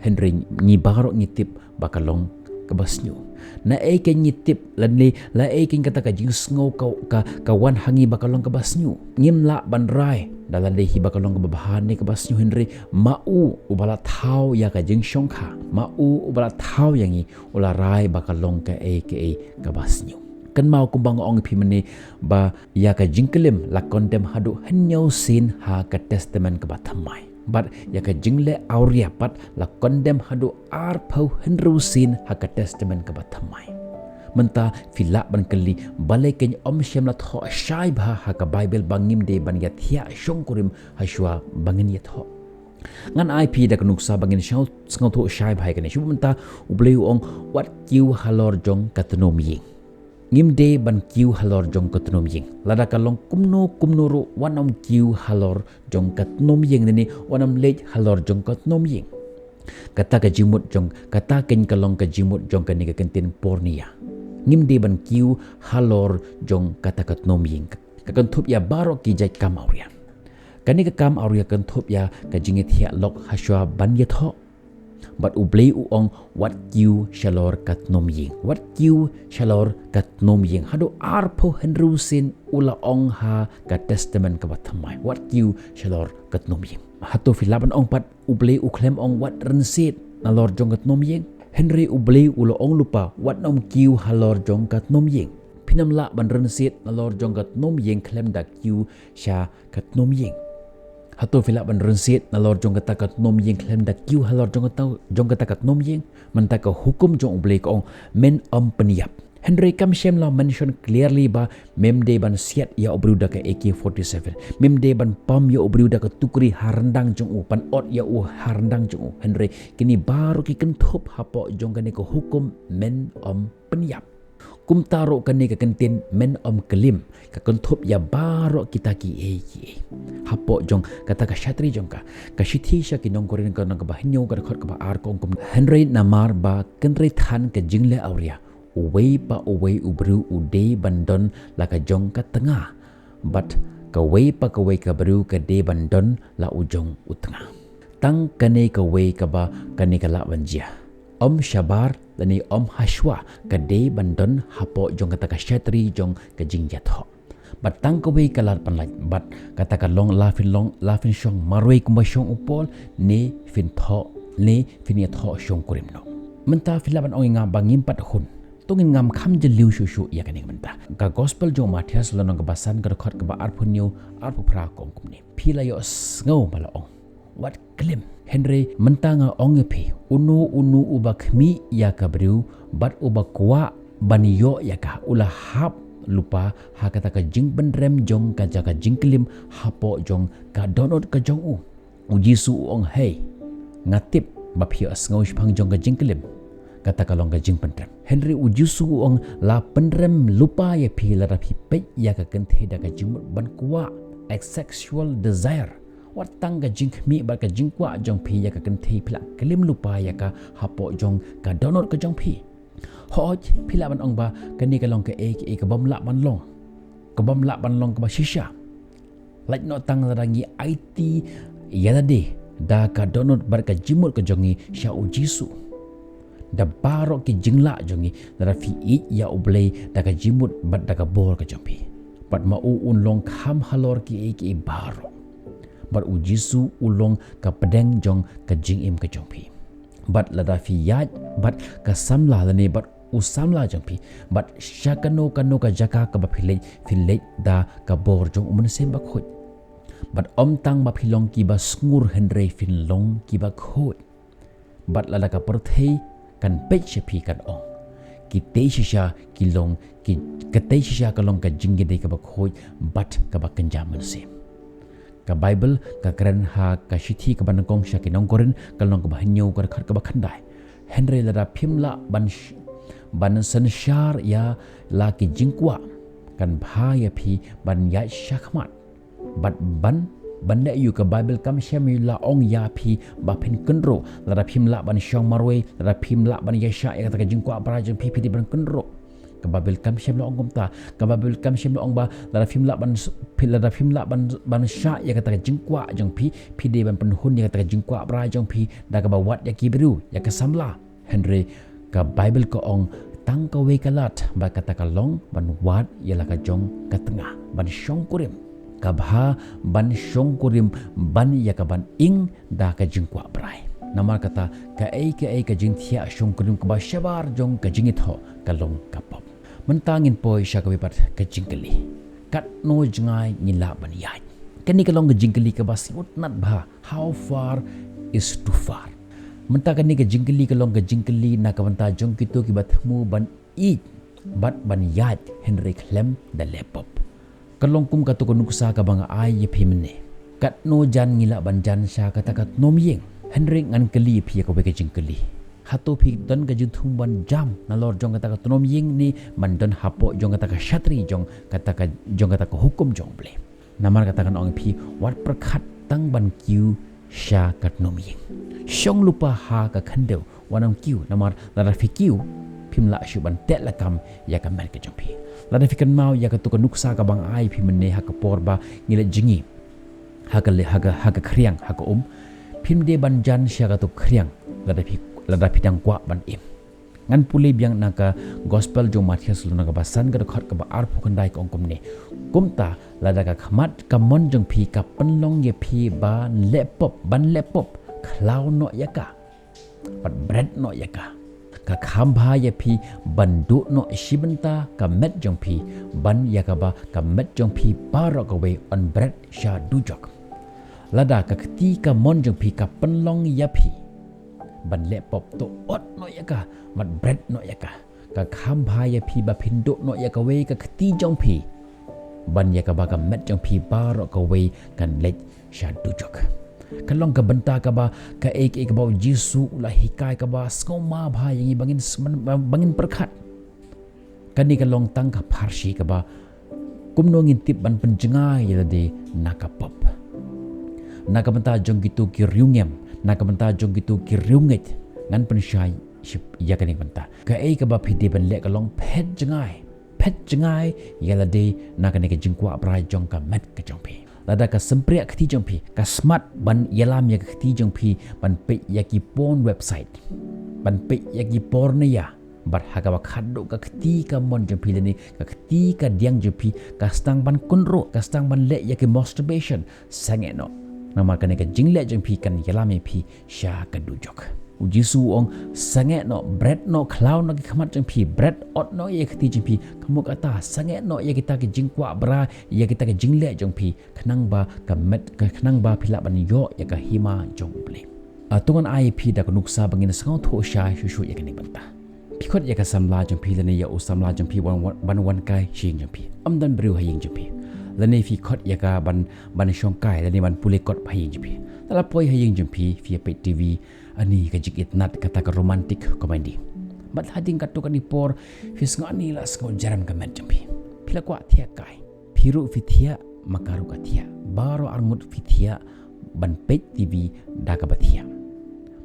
Hynrei ngi baroh ngi tip ba ka long kaba sniew. Naei keiñ ngi tip lane, naei keiñ kata ka jingsngew ka, ka, ka wan ha ngi ba ka long kaba sniew? Ngim lah ban rai da lade hi ba ka long kaba bha ne kaba sniew, hynrei ma u uba la thaw ïa ka jingshongkha, ma u uba la thaw ïa ngi, u la rai ba ka long kaei kaei kaba sniew. Kynmaw kumba nga ong ïa phi mynne ba ïa ka jingklim la condemn haduh hynñiew sien ha ka Testament kaba thymmai. Bad ïa ka jingleh awria pat la condemn haduh arphew hynriew sien ha ka Testament kaba thymmai. Mynta phi lah ban kylli, balei keiñ ym shym la thoh shai bha ha ka Bible ba ngim dei ban ïathiah shongkurim ha shuwa ba ngin ïathoh? Ngan ai phi da ka nuksa ba ngin sngew, sngewthuh shai bha ïa kane. Shu mynta U Blei u ong, wat kiew halor jong ka tnum ïing. Ngim dei ban kiew halor jong ka tnum ïing. Lada ka long kumno kumno ruh, wat nym kiew halor jong ka tnum ïing, ne wat nym leit halor jong ka tnum ïing. Kata ka jingmut jong, kata keiñ ka long ka jingmut jong kane ka kyntien porneia. Ngim dei ban kiew halor jong kata ka tnum ïing. Ka kynthup ïa baroh ki jait kam awria. Kane ka kam awria ka kynthup ïa ka jingïathiah lok ha shuwa ban ïathoh. Bad U Blei u ong, wat kiew shalor ka tnum ïing. Wat kiew shalor ka tnum ïing. Haduh arphew hynriew sien u la ong ha ka Testament kaba thymmai, wat kiew shalor ka tnum ïing. Hato phi lah ban ong pat U Blei u khlem ong wat rynsied nalor jong ka tnum ïing? Hynrei U Blei u la ong lypa, wat nym kiew halor jong ka tnum ïing. Phin ym lah ban rynsied nalor jong ka tnum ïing khlem da kiew sha ka tnum ïing. Hato phi lah ban rynsied nalor jong kata ka tnum ïing khlem da kiew halor jong kata, jong kata ka tnum ïing? Mynta ka hukum jong U Blei ka ong, men ym pynïap. Hynrei kam shym la mention clearly ba mem dei ban siat ïa u briew da ka A K forty-seven. Mem dei ban pam ïa u briew da ka tukri ha ryndang jong u, ban ot ïa u ha ryndang jong u. Hynrei kine baroh ki kynthup hapoh jong kane ka hukum men ym pynïap. Kumta ruh kane ka kyntien men ym klim ka kynthup ïa baroh kita kiei kiei. Hapoh jong kata ka shatri jong ka, ka shithi sha ki nong Korinth ka lynnong kaba hynñiew ka dkhot kaba ar ka ong kumne: Hynrei namar ba kynrei than ka jingleh awria, uwei pa uwei u briew u dei ban don la ka jong ka tnga, bad kawei pa kawei ka briew ka dei ban don la u jong u tnga. Tang kane kawei kaba kane ka lah ban jia. Ym shabar lane ym hashwa ka dei ban don hapoh jong kata ka shatri jong ka jingïathoh. Bad tang kawei ka lad ban lait, bad kata ka long la phin long, la phin shong marwei kumba shong u Paul, ne phin thoh, ne phin ïathoh shongkurim noh. Mynta phi lah ban ong ïa nga ba ngim pat hun. To ngin ngam kham jylliew shuh shuh ïa kane ka bynta. Ka gospel jong u Mathaios lynnong kaba san ka dkhot kaba arphew hynñiew, arphew phra ka ong kumne: Phi la ïohsngew ba la ong, wat klim. Hynrei mynta nga ong ïa phi, uno uno uba khmih ïa ka briew bad uba kwah ban ïoh ïa ka, u la hap lypa ha kata ka jingpynrem jong ka jaka jingklim hapoh jong ka dohnud ka jong u. U Jisu u ong, hei, nga tip ba phi ïohsngew shaphang jong ka jingklim, kata ka long ka jingpynrem. Hynrei u Jisu u ong, la pynrem lypa ïa phi lada phi peit ïa ka kynthei da ka jingmut ban kwah, a sexual desire. Wat tang ka jingkhmih bad ka jingkwah jong phi ïa ka kynthei phi la klim lypa ïa ka hapoh jong ka dohnud ka jong phi. Hooid, phi lah ban ong ba kane ka long kaei kaei ka bym lah ban long, ka bym lah ban long kaba shisha. Lait noh tang lada ngi aiti ïa lade da ka dohnud bad ka jingmut ka jong ngi sha u Jisu da baroh ki jinglah jong ngi, lada phi ïeit ïa U Blei da ka jingmut bad da ka bor ka jong phi. Bad ma u un long kham halor kiei kiei baroh. Bad u Jisu u long ka pdeng jong ka jingim ka jong phi. Bad lada phi ïaid bad ka samla lane bad u samla jong phi, bad sha kano kano ka jaka kaba phi leit, phin leit da ka bor jong U Mynsiem Bakhuid. Bad ym tang ba phi long kiba sngur hynrei phin long kiba khuid. Bad lada ka pyrthei kan peit sha phi kan ong, kitei shisha ki long ki, kitei shisha ka long ka jingïadei kaba khuid bad kaba kynja mynsiem. Ka Baibl ka kren ha ka shithi kaba nyngkong sha ki nong Korinth ka lynnong kaba hynñiew ka dkhot kaba khyndai: Hynrei lada phim lah ban sh-, ban synshar ïa la ki jingkwah, kan bha ïa phi ban ïaid shakhmat. Bad ban, ban leh aïu? Ka Baibl kam shym la ong ïa phi ba phin kynroh. Lada phim lah ban shong marwei, lada phim lah ban ïaishah ïa kata ka jingkwah brai jong phi, phi dei ban kynroh. Ka Baibl kam shym la ong kumta. Ka Baibl kam shym la ong ba lada phim lah ban s-, phi, lada phim lah ban, ban shah ïa kata ka jingkwah jong phi, phi dei ban pynhun ïa kata ka jingkwah brai jong phi da kaba wad ïa ki briew, ïa ka samla. Hynrei ka Baibl ka ong tang kawei ka lad, bad kata ka long ban wad ïa la ka jong ka tnga, ban shongkurim. Ka bha ban shongkurim ban ïa ka ban ing da ka jingkwah brai. Namar kata, kaei kaei ka jingthiah shongkurim kaba shabar jong ka jingïathoh ka long ka pop. Mynta ngin poi sha kawei pat ka jingkylli: katno jngai ngi lah ban ïaid? Kane ka long ka jingkylli kaba sngewtynnat bha. How far is too far? Mynta kane ka jingkylli ka long ka jingkylli na ka bynta jong kito kiba thmu ban ïeit bad ban ïaid hynrei khlem da leh pop. Ka long kum kato ka nuksa kaba nga ai ïa phi mynne. Katno jan ngi lah ban jan sha kata ka tnum ïing? Hynrei ngan kylli ïa phi ïa kawei ka jingkylli. Hato phi don ka jingthmu ban jam nalor jong kata ka tnum ïing ne ban don hapoh jong kata ka shatri jong kata ka, jong kata ka hukum jong U Blei? Namar kata ngan ong ïa phi, wat pyrkhat tang ban kiew sha ka tnum ïing. Shong lypa ha ka khyndew, wat nym kiew, namar lada phi kiew, phim lah shuh ban teh lakam ïa ka met ka jong phi. Lada phi kynmaw ïa kato ka nuksa kaba nga ai ïa phi mynne ha ka por ba ngi leit jngi ha ka le-, ha ka, ha ka khriang, ha ka um, phim dei ban jan sha kato ka khriang lada phi, lada phi dang kwah ban im. Ngan pule biang na ka Gospel jong u Mathaios lynnong kaba san ka dkhot kaba arphew khyndai, ka ong kumne: Kumta lada ka khmat ka mon jong phi ka pynlong ïa phi ban leh pop, ban leh pop, khlaw noh ïa ka bad bret noh ïa ka. Ka kham bha ïa phi ban duh noh shi bynta ka met jong phi ban ïa kaba ka met jong phi baroh kawei yn bret sha dujok. Lada ka kti ka mon jong phi ka pynlong ïa phi ban leh pop, to ot noh ïa ka bad bret noh ïa ka. Ka kham bha ïa phi ba phin duh noh ïa kawei ka kti jong phi ban ïa kaba ka met jong phi baroh kawei kan leit sha dujok. Ka long ka bynta kaba kaei kaei kaba u Jisu u la hikai kaba sngewma bha ïa ngi ba ngin s-, ba ngin pyrkhat. Kane ka long tang ka pharshi kaba kumno ngin tip ban pynjngai ïa lade na ka pop. Na ka bynta jong kito ki riewngem, na ka bynta jong kito ki riewngeit, ngan pynshai ship ïa kane ka bynta. Kaei kaba phi dei ban leh ka long phet jngai, phet jngai ïa lade na kane ka jingkwah brai jong ka met ka jong phi. Lada ka sympriah kti jong phi, ka smat ban ïalam ïa ka kti jong phi ban peit ïa ki porn website, ban peit ïa ki porneia, bad ha kaba khatduh ka kti kamon jong phi lane ka kti kadiang jong phi ka sdang ban kynruh, ka sdang ban leh ïa ki masturbation, sangeh noh. Namar kane ka jingleh jong phi kan ïalam ïa phi sha ka dujok. U Jisu u ong, sangeh noh, bret noh, khlaw noh ki khmat jong phi, bret ot noh ïa ka kti jong phi, ka mut kata, sangeh noh ïa kita ki jingkwah brai, ïa kita ki jingleh jong phi, khnang ba ka met, ka khnang ba phi lah ban ïoh ïa ka hima jong U Blei. A, to ngan ai phi da ka nuksa ba ngin sngewthuh shai shuh shuh ïa kane ka bynta. Phi khot ïa ka samla jong phi lane ïa u samla jong phi ban, ban, ban wan kai sha ïing jong phi. Ym don briew ha ïing jong phi. Lane phi khot ïa ka ban, ban shong kai lane ban pule kot ha ïing jong phi. Lada poi ha ïing jong phi, phi ïa peit T V, ani ka jingitynnad kata ka romantic comedy. Bad hadien katto katne por, phi sngew ani la sngew jrem ka met jong phi. Phi la kwah thiah kai. Phi ruh phi thiah, ma ka ruh ka thiah. Baroh arngut phi thiah ban peit T V da kaba thiah.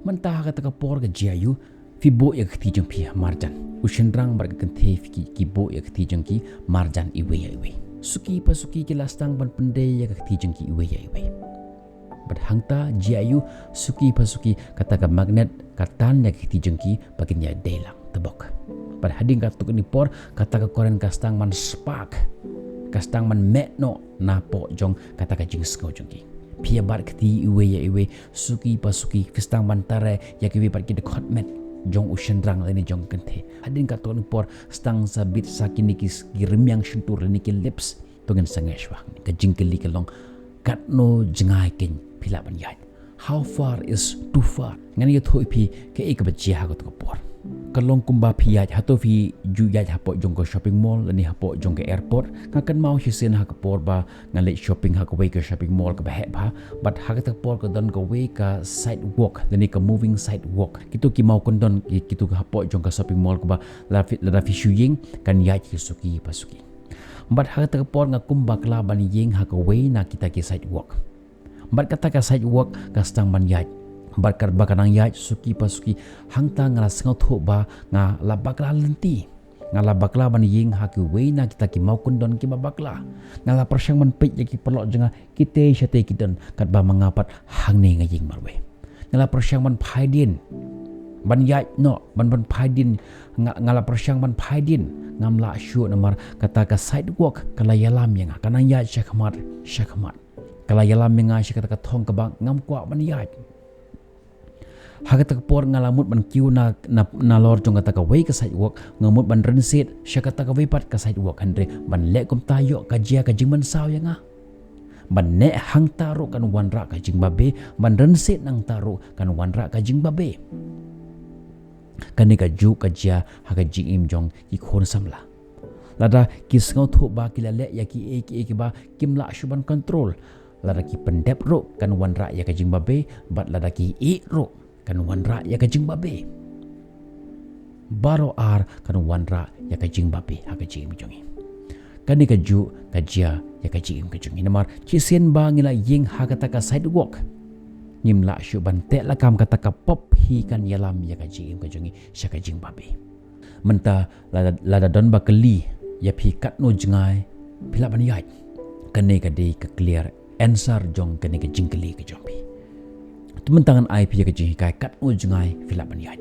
Mynta ha kata ka por ka jia aiu, phi buh ïa ka kti jong phi ha marjan. U shynrang bad ka kynthei phi ki, ki buh ïa ka kti jong ki marjan iwei ïa iwei. Suki pa suki ki la sdang ban pyndei ïa ka kti jong ki iwei ïa iwei. Bad hangta jia aiu, suki pa suki kata ka magnet ka tan ïa ka kti jong ki ba kin ïa dei lang tebok. Bad hadien katto katne por kata ka current ka sdang ban spark, ka sdang ban meh noh napoh jong kata ka jingsngew jong ki. Phi ïa bat kti iwei ïa iwei, suki pa suki, phi sdang ban tare ïa kiwei pat ki dkhot met jong u shynrang lane jong ka kynthei. Hadien katto katne por sdang sa bit sa kine ki, ki rmiang shyntur lane ki lips. To ngin sangeh shuwa. Ka jingkylli ka long, katno jngai kein phi lah ban ïaid? How far is too far? Ngan ïathuh ïa phi kaei kaba jia ha kato ka por. Ka long kumba phi ïaid, hato phi ju ïaid hapoh jong ka shopping mall lane hapoh jong ka airport? Nga kynmaw shisien ha ka por ba nga leit shopping ha kawei ka shopping mall kaba heh bha. Bad ha kata ka por ka don kawei ka sidewalk lane ka moving sidewalk. Kito ki mawkyndon ki, kito hapoh jong ka shopping mall kaba lada phi, lada phi shu ïeng kan ïaid ki suki pa suki. Bad ha kata ka por nga kum bakla ban ïeng ha kawei na kita ki sidewalk. Bad kata ka sidewalk ka sdang ban ïaid. Bad katba ka nang ïaid suki pa suki, hangta nga la sngewthuh ba nga la bakla lynti. Nga la bakla ban ïeng ha kiwei na kita ki mawkyndon kiba bakla. Nga la pyrshang ban peit ïa ki paralok jong nga, kitei shatei ki don, katba ma nga pat hangne nga ïeng marwei. Nga la pyrshang ban phai dien, ban ïaid noh, ban, ban phai dien. Nga, nga la pyrshang ban phai dien. Ngam lah shuh namar kata ka sidewalk ka la ïalam ïa nga, ka nang ïaid shakhmat shakhmat. Ka la ïalam ïa nga sha kata ka thong kaba ngam kwah ban ïaid. Ha kata ka por nga la mut ban kiew na, na, nalor jong kata kawei ka sidewalk, nga mut ban rynsied sha kata kawei pat ka sidewalk, hynrei ban leh kumta ïoh ka jia ka jingmynsaw ïa nga. Ban neh hangta ruh kan wanrah ka jingbabe, ban rynsied nangta ruh kan wanrah ka jingbabe. Kane kajuh ka jia ha ka jingim jong ki khun samla. Lada ki sngewthuh ba ki la leh ïa kiei kiei kiba kim lah shuh ban control, lada ki pyndep ruh kan wanrah ïa ka jingbabe, bad lada ki ïeh ruh kan wanrah ïa ka jingbabe. Baroh ar kan wanrah ïa ka jingbabe ha ka jingim jong ngi. Kane kajuh ka jia ïa ka jingim ka jong ngi. Namar shisien ba ngi la ïeng ha kata ka sidewalk, ngim lah shuh ban teh lakam kata ka pop hi kan ïalam ïa ka jingim ka jong ngi sha ka jingbabe. Mynta lada, lada don ba kylli ïa phi katno jngai phi lah ban ïaid, kane ka dei ka clear answer jong kane ka jingkylli ka jong phi. Te mynta ngan ai phi ïa ka jinghikai katno jngai phi lah ban ïaid.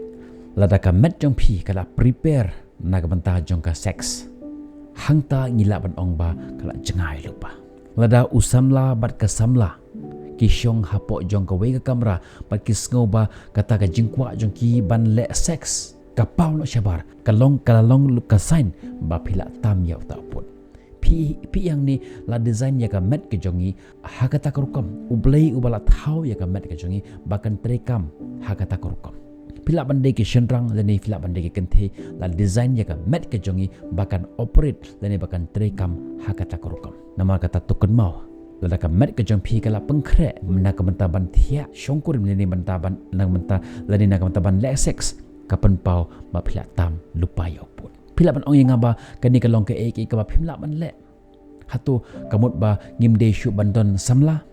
Lada ka met jong phi ka la prepare na ka bynta jong ka sex, hangta ngi lah ban ong ba ka la jngai lypa. Lada u samla bad ka samla ki shong hapoh jong kawei ka kamra bad ki sngew ba kata ka jingkwah jong ki ban leh sex ka paw noh shabar, ka long, ka la long ka sign ba phi la tam ïa uta u pud. Phi, phi ïa ngi la design ïa ka met ka jong ngi ha kata ka rukom. U Blei uba la thaw ïa ka met ka jong ngi ba kan treikam ha kata ka rukom. Phi lah ban dei ki shynrang lane phi lah ban dei ki kynthei, la design ïa ka met ka jong ngi ba kan operate lane ba kan treikam ha kata ka rukom. Namar kata to kynmaw, lada ka met ka jong phi ka la pynkhreh na ka bynta ban thiah shongkurim lane bynta ban, na ka bynta, lane na ka bynta ban leh sex, ka pynpaw ba phi la tam lypa ïa u pud. Phi lah ban ong ïa nga ba kane ka long kaei kaei kaba phim lah ban leh. Hato ka mut ba ngim dei shuh ban don samla?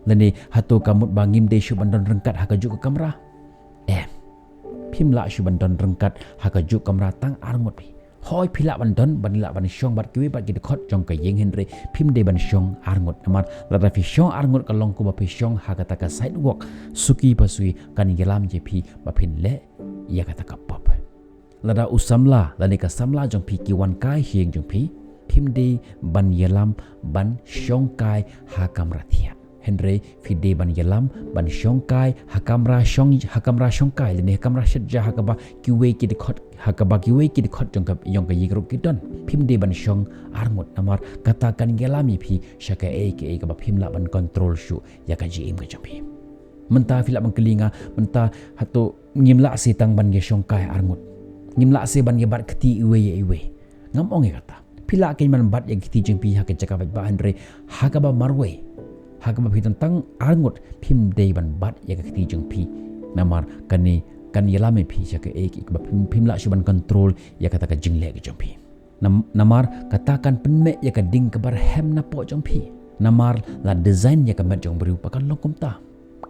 Lane hato ka mut ba ngim dei shuh ban don ryngkat ha kajuh ka kamra? Em. Phim lah shuh ban don ryngkat ha kajuh ka kamra tang arngut phi. Hooid phi lah ban don, ban lah ban shong bad kiwei pat ki dkhot jong ka ïing, hynrei phim dei ban shong arngut. Namar lada phi shong arngut ka long kumba phi shong ha kata ka sidewalk, suki pa suki kan ïalam ïa phi ba phin leh ïa kata ka pop. Lada u samla lane ka samla jong phi ki wan kai sha ïing jong phi, phim dei ban ïalam ban shong kai ha kamra thiah. Hynrei phi dei ban ïalam ban shong kai ha kamra shong, ha kamra shong kai lane ha kamra shet ja ha kaba kiwei ki dkhot, ha kaba kiwei ki dkhot jong ka, jong ka ïing ruh ki don. Phim dei ban shong arngut, namar kata kan ïalam ïa phi sha kaei kaei kaba phim lah ban control shuh ïa ka jingim ka jong phi. Mynta phi lah ban kylli nga, mynta hato ngim lah seh tang ban ïa shong kai arngut? Ngim lah seh ban ïa bat kti iwei ïa iwei? Ngam ong ïa kata. Phi lah kein ban bat ïa ka kti jong phi ha ka jaka bad ba, hynrei ha kaba marwei, ha kaba phi don tang arngut, phim dei ban bat ïa ka kti jong phi. Namar kane kan ïalam ïa phi sha kaei kaei kaba phim, phim lah shuh ban control ïa kata ka jingleh ka jong phi. Nam-, namar kata kan pynmih ïa ka ding kaba rhem napoh jong phi. Namar la design ïa ka met jong u briew ba kan long kumta.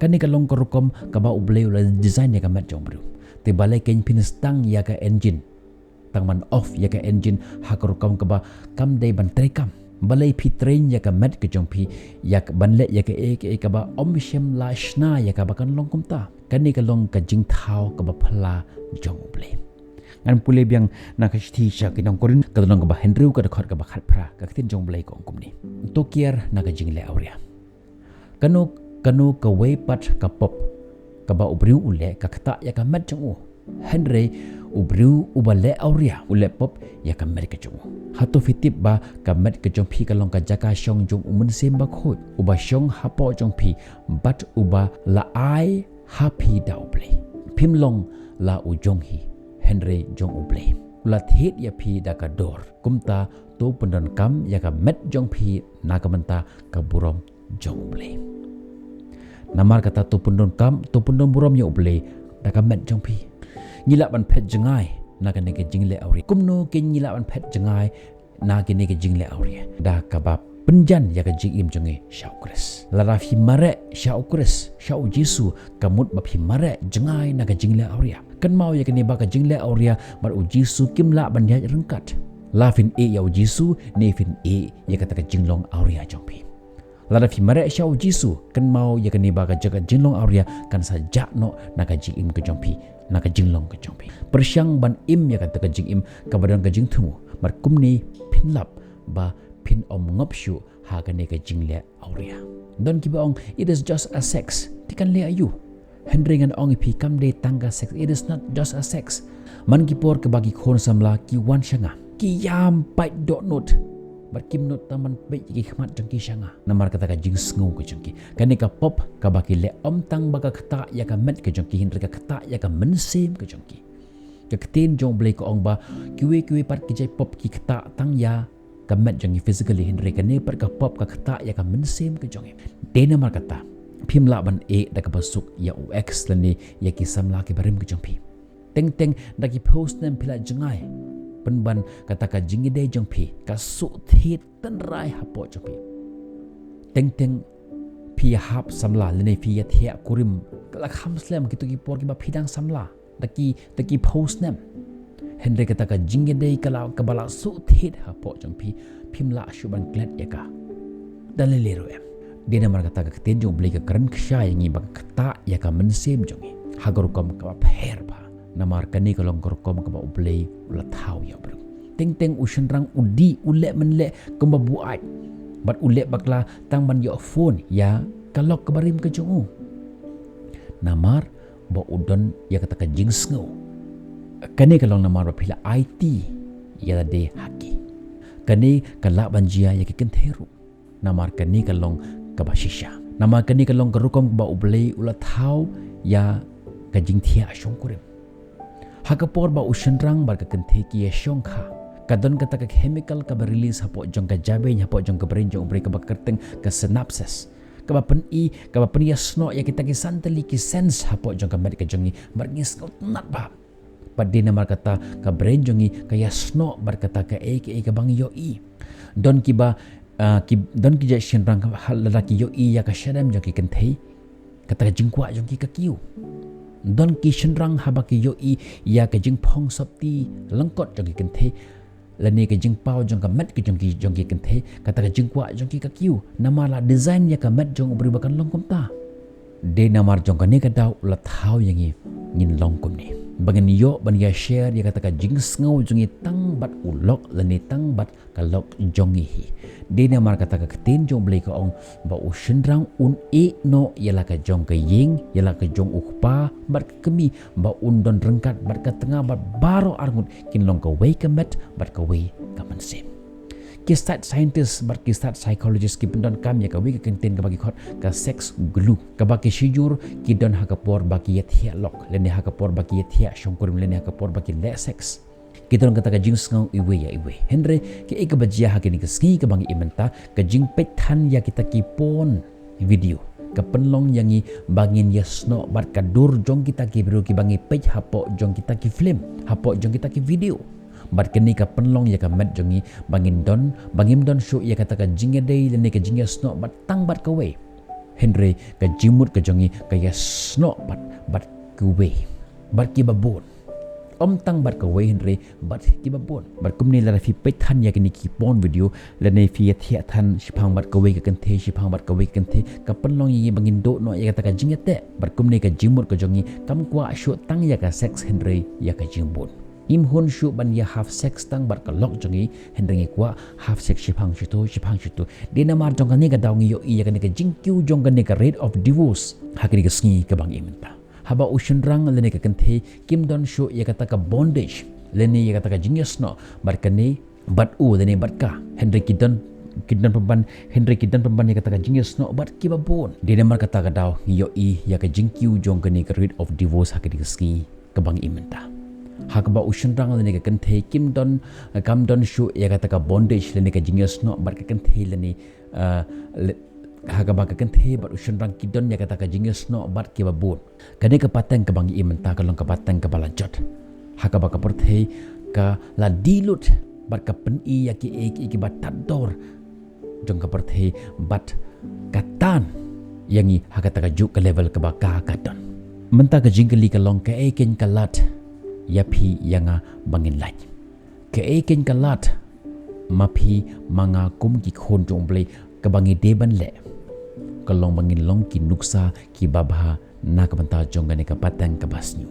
Kane ka long ka rukom kaba U Blei u la design ïa ka met jong u briew. Te balei kein phin sdang ïa ka engine, tang ban off ïa ka engine ha ka rukom kaba kam dei ban treikam? Balei phi train ïa ka met ka jong phi ïa ka ban leh ïa kaei kaei kaba ym shym la shna ïa ka ba kan long kumta? Kane ka long ka jingthaw kaba phylla jong U Blei. Ngan pule biang na ka shithi sha ki nong Korinth, ka lynnong kaba hynriew, ka dkhot kaba khatphra. Ka ktien jong U Blei ka ong kumne: To kiar na ka jingleh awria. Kano kano kawei pat ka pop kaba u briew u leh ka ktah ïa ka met jong u. Hynrei u briew uba leh awria u leh pop ïa ka met ka jong u. Hato phi tip ba ka met ka jong phi ka long ka jaka shong jong U Mynsiem Bakhuid, uba shong hapoh jong phi bad uba la ai ha phi da U Blei? Phim long la u jong hi, hynrei jong U Blei. U la thied ïa phi da ka dor. Kumta to pyndonkam ïa ka met jong phi na ka bynta ka burom jong U Blei. Namar kata to pyndonkam, to pyndon burom ïa U Blei da ka met jong phi. Ngi lah ban phet jngai na kane ka jingleh awria. Kumno kein ngi lah ban phet jngai na kane ka jingleh awria? Da kaba pynjan ïa ka jingim jong ngi sha U Khrist. Lada phi mareh sha U Khrist, sha U Jisu, ka mut ba phi mareh jngai na ka jingleh awria. Kynmaw ïa kane ba ka jingleh awria bad U Jisu kim lah ban ïaid ryngkat. La phin ïeh ïa U Jisu ne phin ïeh ïa kata ka jinglong awria jong phi. Lada phi mareh sha U Jisu, kynmaw ïa kane ba ka jaka jinglong awria kan sa jah noh na ka jingim ka jong phi, na ka jinglong ka jong phi. Pyrshang ban im ïa kata ka jingim kaba don ka jingthmu, bad kumne phin lap ba phin ym ngop shuh ha kane ka jingleh awria. Don kiba ong, "It is just a sex." Te kan leh aïu? Hynrei ngan ong ïa phi, kam dei tang ka sex. It is not just a sex. Man ki por kaba ki khun samla ki wan sha nga, ki ïam pait dohnud, bad kim nud tang ban peit ïa ki khmat jong ki sha nga. Namar kata ka jingsngew ka jong ki. Kane ka pop kaba ki leh ym tang ba ka ktah ïa ka met ka jong ki, hynrei ka ktah ïa ka mynsiem ka jong ki. Ka ktien jong U Blei ka ong ba kiwei kiwei pat ki jait pop ki ktah tang ïa ka met jong ngi physically, hynrei kane pat ka pop ka ktah ïa ka mynsiem ka jong ngi. Dei namar kata phim lah ban ïeh da kaba suk ïa u ex lane ïa ki samla kiba rim ka jong phi. Teng teng da ki phew snem phi la jngai, pynban kata ka jingïadei jong phi ka suk thied tynrai hapoh jong phi. Teng teng phi ïahap samla lane phi ïathiah kurim, ka la kham slem kito ki por kiba phi dang samla da ki, da ki phew snem. Hynrei kata ka jingïadei ka la, kaba la suk thied hapoh jong phi, phim lah shuh ban klet ïa ka da lei lei ruh em. Dei namar kata ka ktien jong U Blei ka kren kshaw ïa ngi ba ka ktah ïa ka mynsiem jong ngi ha ka rukom kaba pher bha. Namar kane ka long ka rukom kaba U Blei u la thaw ïa u briew. Teng teng u shynrang u dih, u leh mynleh kumba buaid, bad u leh bakla tang ban ïoh phone ïa ka lok kaba rim ka jong u. Namar ba u don ïa kata ka jingsngew. Kane ka long namar ba phi la aiti ïa lade ha ki. Kane ka lah ban jia ïa ki kynthei ruh. Namar kane ka long kaba shisha. Namar kane ka long ka rukom kaba U Blei u la thaw ïa ka jingthiah shongkurim. Ha ka por ba u shynrang bad ka kynthei ki ïashongkha, ka don kata ka chemical kaba release hapoh jong ka jabieng, hapoh jong ka brain jong u briew, kaba kyrteng ka synapses, kaba pyni, kaba pynïasnoh ïa kita ki san tylli ki sense hapoh jong ka met ka jong ngi, bad ngi sngewtynnat bha. Bad dei namar kata ka brain jong ngi ka ïasnoh bad kata kaei kaei kaba ngi ïohi. Don kiba, ah, ki, don ki jait shynrang ka, ha, lada ki ïohi ïa ka shadem jong ki kynthei, kata ka jingkwah jong ki ka kiew. Don ki shynrang haba ki ïohi ïa ka jingphong sopti lyngkot jong ki kynthei, lane ka jingpaw jong ka met ki jong ki, jong ki kynthei, kata ka jingkwah jong ki ka kiew. Namar la design ïa ka met jong u briew ba kan long kumta. Dei namar jong kane ka daw la thaw ïa ngi ngin long kumne, ba ngin ïoh ban ïa share ïa kata ka jingsngew jong ngi tang bad u lok lane tang bad ka lok jong ngi hi. Dei namar kata ka ktien jong u Blei ka ong ba u shynrang un ïeh noh ïa la ka jong ka ïing, ïa la ka jong u kpa bad ka kmie, ba un don ryngkat bad ka tnga bad baroh arngut kin long kawei ka met bad kawei ka mynsiem. Ki stat scientist bad ki stat psychologist ki pyndonkam ïa kawei ka kyntien kaba ki khot ka sex glue, kaba ki shijur ki don ha ka por ba ki ïathiah lok lane ha ka por ba ki ïathiah shongkurim lane ha ka por ba ki leh sex. Ki don kata ka jingsngew iwei ïa iwei. Hynrei kaei kaba jia ha kine ki sngi kaba ngi im mynta, ka jingpeit than ïa kita ki porn video ka pynlong ïa ngi ba ngin ïasnoh bad ka dur jong kita ki briew kiba ngi peit hapoh jong kita ki film, hapoh jong kita ki video. Bad kane ka pynlong ïa ka met jong ngi ba ngin don, ba ngim don shuh ïa kata ka jingïadei lane ka jingïasnoh bad tang bad kawei. Hynrei ka jingmut ka jong ngi ka ïasnoh bad, bad kawei, bad kiba bun. Ym tang bad kawei hynrei bad kiba bun. Bad kumne lada phi peit than ïa kine ki porn video lane phi ïathiah than shiphang bad kawei ka kynthei, shiphang bad kawei ka kynthei, ka pynlong ïa ngi ba ngin duh noh ïa kata ka jingïateh. Bad kumne ka jingmut ka jong ngi kam kwah shuh tang ïa ka sex hynrei ïa ka jingbun. Ngim hun shuh ban ïa have sex tang bad ka lok jong ngi, hynrei ngi kwah have sex shiphang shatu, shiphang shatu. Dei namar jong kane ka daw ngi ïohi ïa kane ka jingkiew jong kane ka rate of divorce ha kine ki sngi kaba ngi im mynta. Haba u shynrang lane ka kynthei kim don shuh ïa kata ka bondage lane ïa kata ka jingïasnoh bad kane bad u lane bad ka, hynrei ki don, ki don pynban, hynrei ki don pynban ïa kata ka jingïasnoh bad kiba bun. Dei namar kata ka daw ngi ïohi ïa ka jingkiew jong kane ka rate of divorce ha kine ki sngi kaba ngi im mynta. Ha kaba u shynrang lane ka kynthei kim don, kam don shuh ïa kata ka bondage lane ka jingïasnoh bad ka kynthei lane, ah, le-, ha kaba ka kynthei bad u shynrang ki don ïa kata ka jingïasnoh bad kiba bun. Kane ka pateng kaba ngi im mynta ka long ka pateng kaba la jot. Ha kaba ka pyrthei ka la die lut bad ka pyni ïa kiei kiei kiba tad dor jong ka pyrthei bad ka tan ïa ngi ha kata kajuh ka level kaba ka, ka don. Mynta ka jingkylli ka long kaei keiñ ka lad ïa phi ïa nga ba ngin lait. Kaei keiñ ka lad ma phi ma nga kum ki khun jong u Blei kaba ngi dei ban leh. Ka long ba ngin long ki nuksa kiba bha na ka bynta jong kane ka pateng kaba sniew.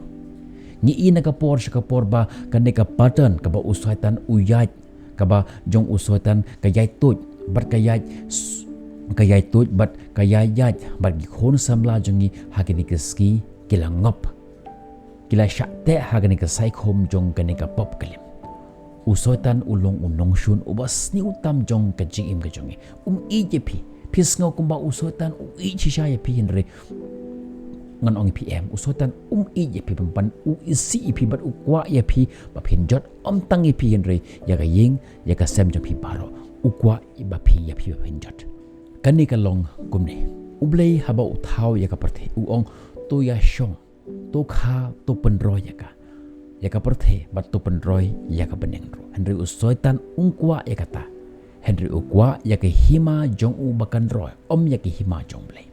Ngi i na ka por sha ka por ba kane ka pattern kaba u Soitan u ïaid, kaba jong u Soitan ka ïaid tuid bad ka ïaid s-, ka ïaid tuid bad ka ïaid ïaid bad ki khun samla jong ngi ha kine ki sngi ki la ngop. Ki la shah teh ha kane ka saikhum jong kane ka pop klim. U Soitan u long u nongshun uba sniew tam jong ka jingim ka jong ngi. Um ïeit ïa phi. Phi sngew kumba u Soitan u ïeit shisha ïa phi, hynrei ngan ong ïa phi em, u Soitan um ïeit ïa phi, pynban u isih ïa phi bad u kwah ïa phi ba phin jot, ym tang ïa phi hynrei ïa ka ïing ïa ka sem jong phi baroh. U kwah ba phi, ïa phi ba phin jot. Kane ka long kumne. U Blei haba u thaw ïa ka pyrthei u ong, to ïa shong, to kha, to pynroi ïa ka, ïa ka pyrthei bad to pynroi ïa ka bneng ruh. Hynrei u Soitan um kwah ïa kata. Hynrei u kwah ïa ka hima jong u ba kan roi, ym ïa ka hima jong u Blei.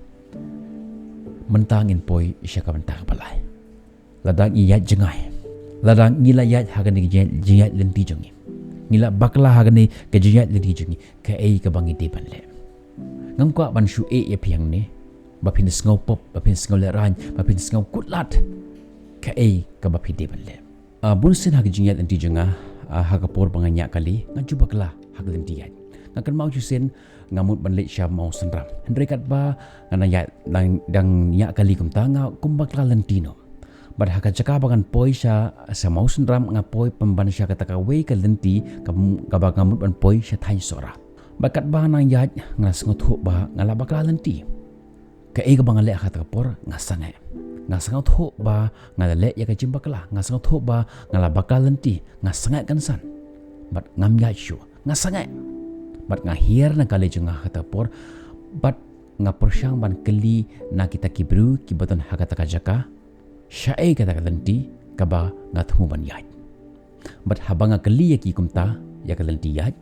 Mynta ngin poi sha ka bynta kaba lai. Lada ngi ïaid jngai, lada ngi la ïaid ha kane ka jingïaid, jingïaid lynti jong ngi, ngi la bakla ha kane ka jingïaid lynti jong ngi, kaei kaba ngi dei ban leh? Ngam kwah ban shu ïeh ïa phi hangne ba phin sngew pop, ba phin sngew lehraiñ, ba phin sngew kut lad. Kaei kaba phi dei ban leh? Ah, bun sien ha ka jingïaid lynti jong nga, ah, ha ka por ba nga ñiah kali, nga ju bakla ha ka lynti ïaid. Nga kynmaw shisien nga mut ban leit sha Mawsynram. Hynrei katba nga dang ïaid, dang, dang ñiah kali kumta, nga kum bakla lynti noh. Bad ha ka jaka ba ngan poi sha, sha Mawsynram, nga poi pynban sha kata kawei ka lynti ka, kaba nga mut ban poi sha thaiñ Sohra. Bad katba nga dang ïaid nga la sngewthuh ba nga la bakla lynti. Kaei kaba nga leh ha kata ka por? Nga sangeh. Nga sngewthuh ba nga la leh ïa ka jingbakla. Nga sngewthuh ba nga la bakla lynti. Nga sangeh kynsan. Bad ngam ïaid shuh. Nga sangeh. Bad nga hiar na kali jong nga ha kata ka por. Bad nga pyrshang ban kylli na kita ki briew kiba don ha kata ka jaka, shaei kata ka lynti, kaba nga thmu ban ïaid. Bad haba nga kylli ïa ki kumta ïa ka lynti ïaid,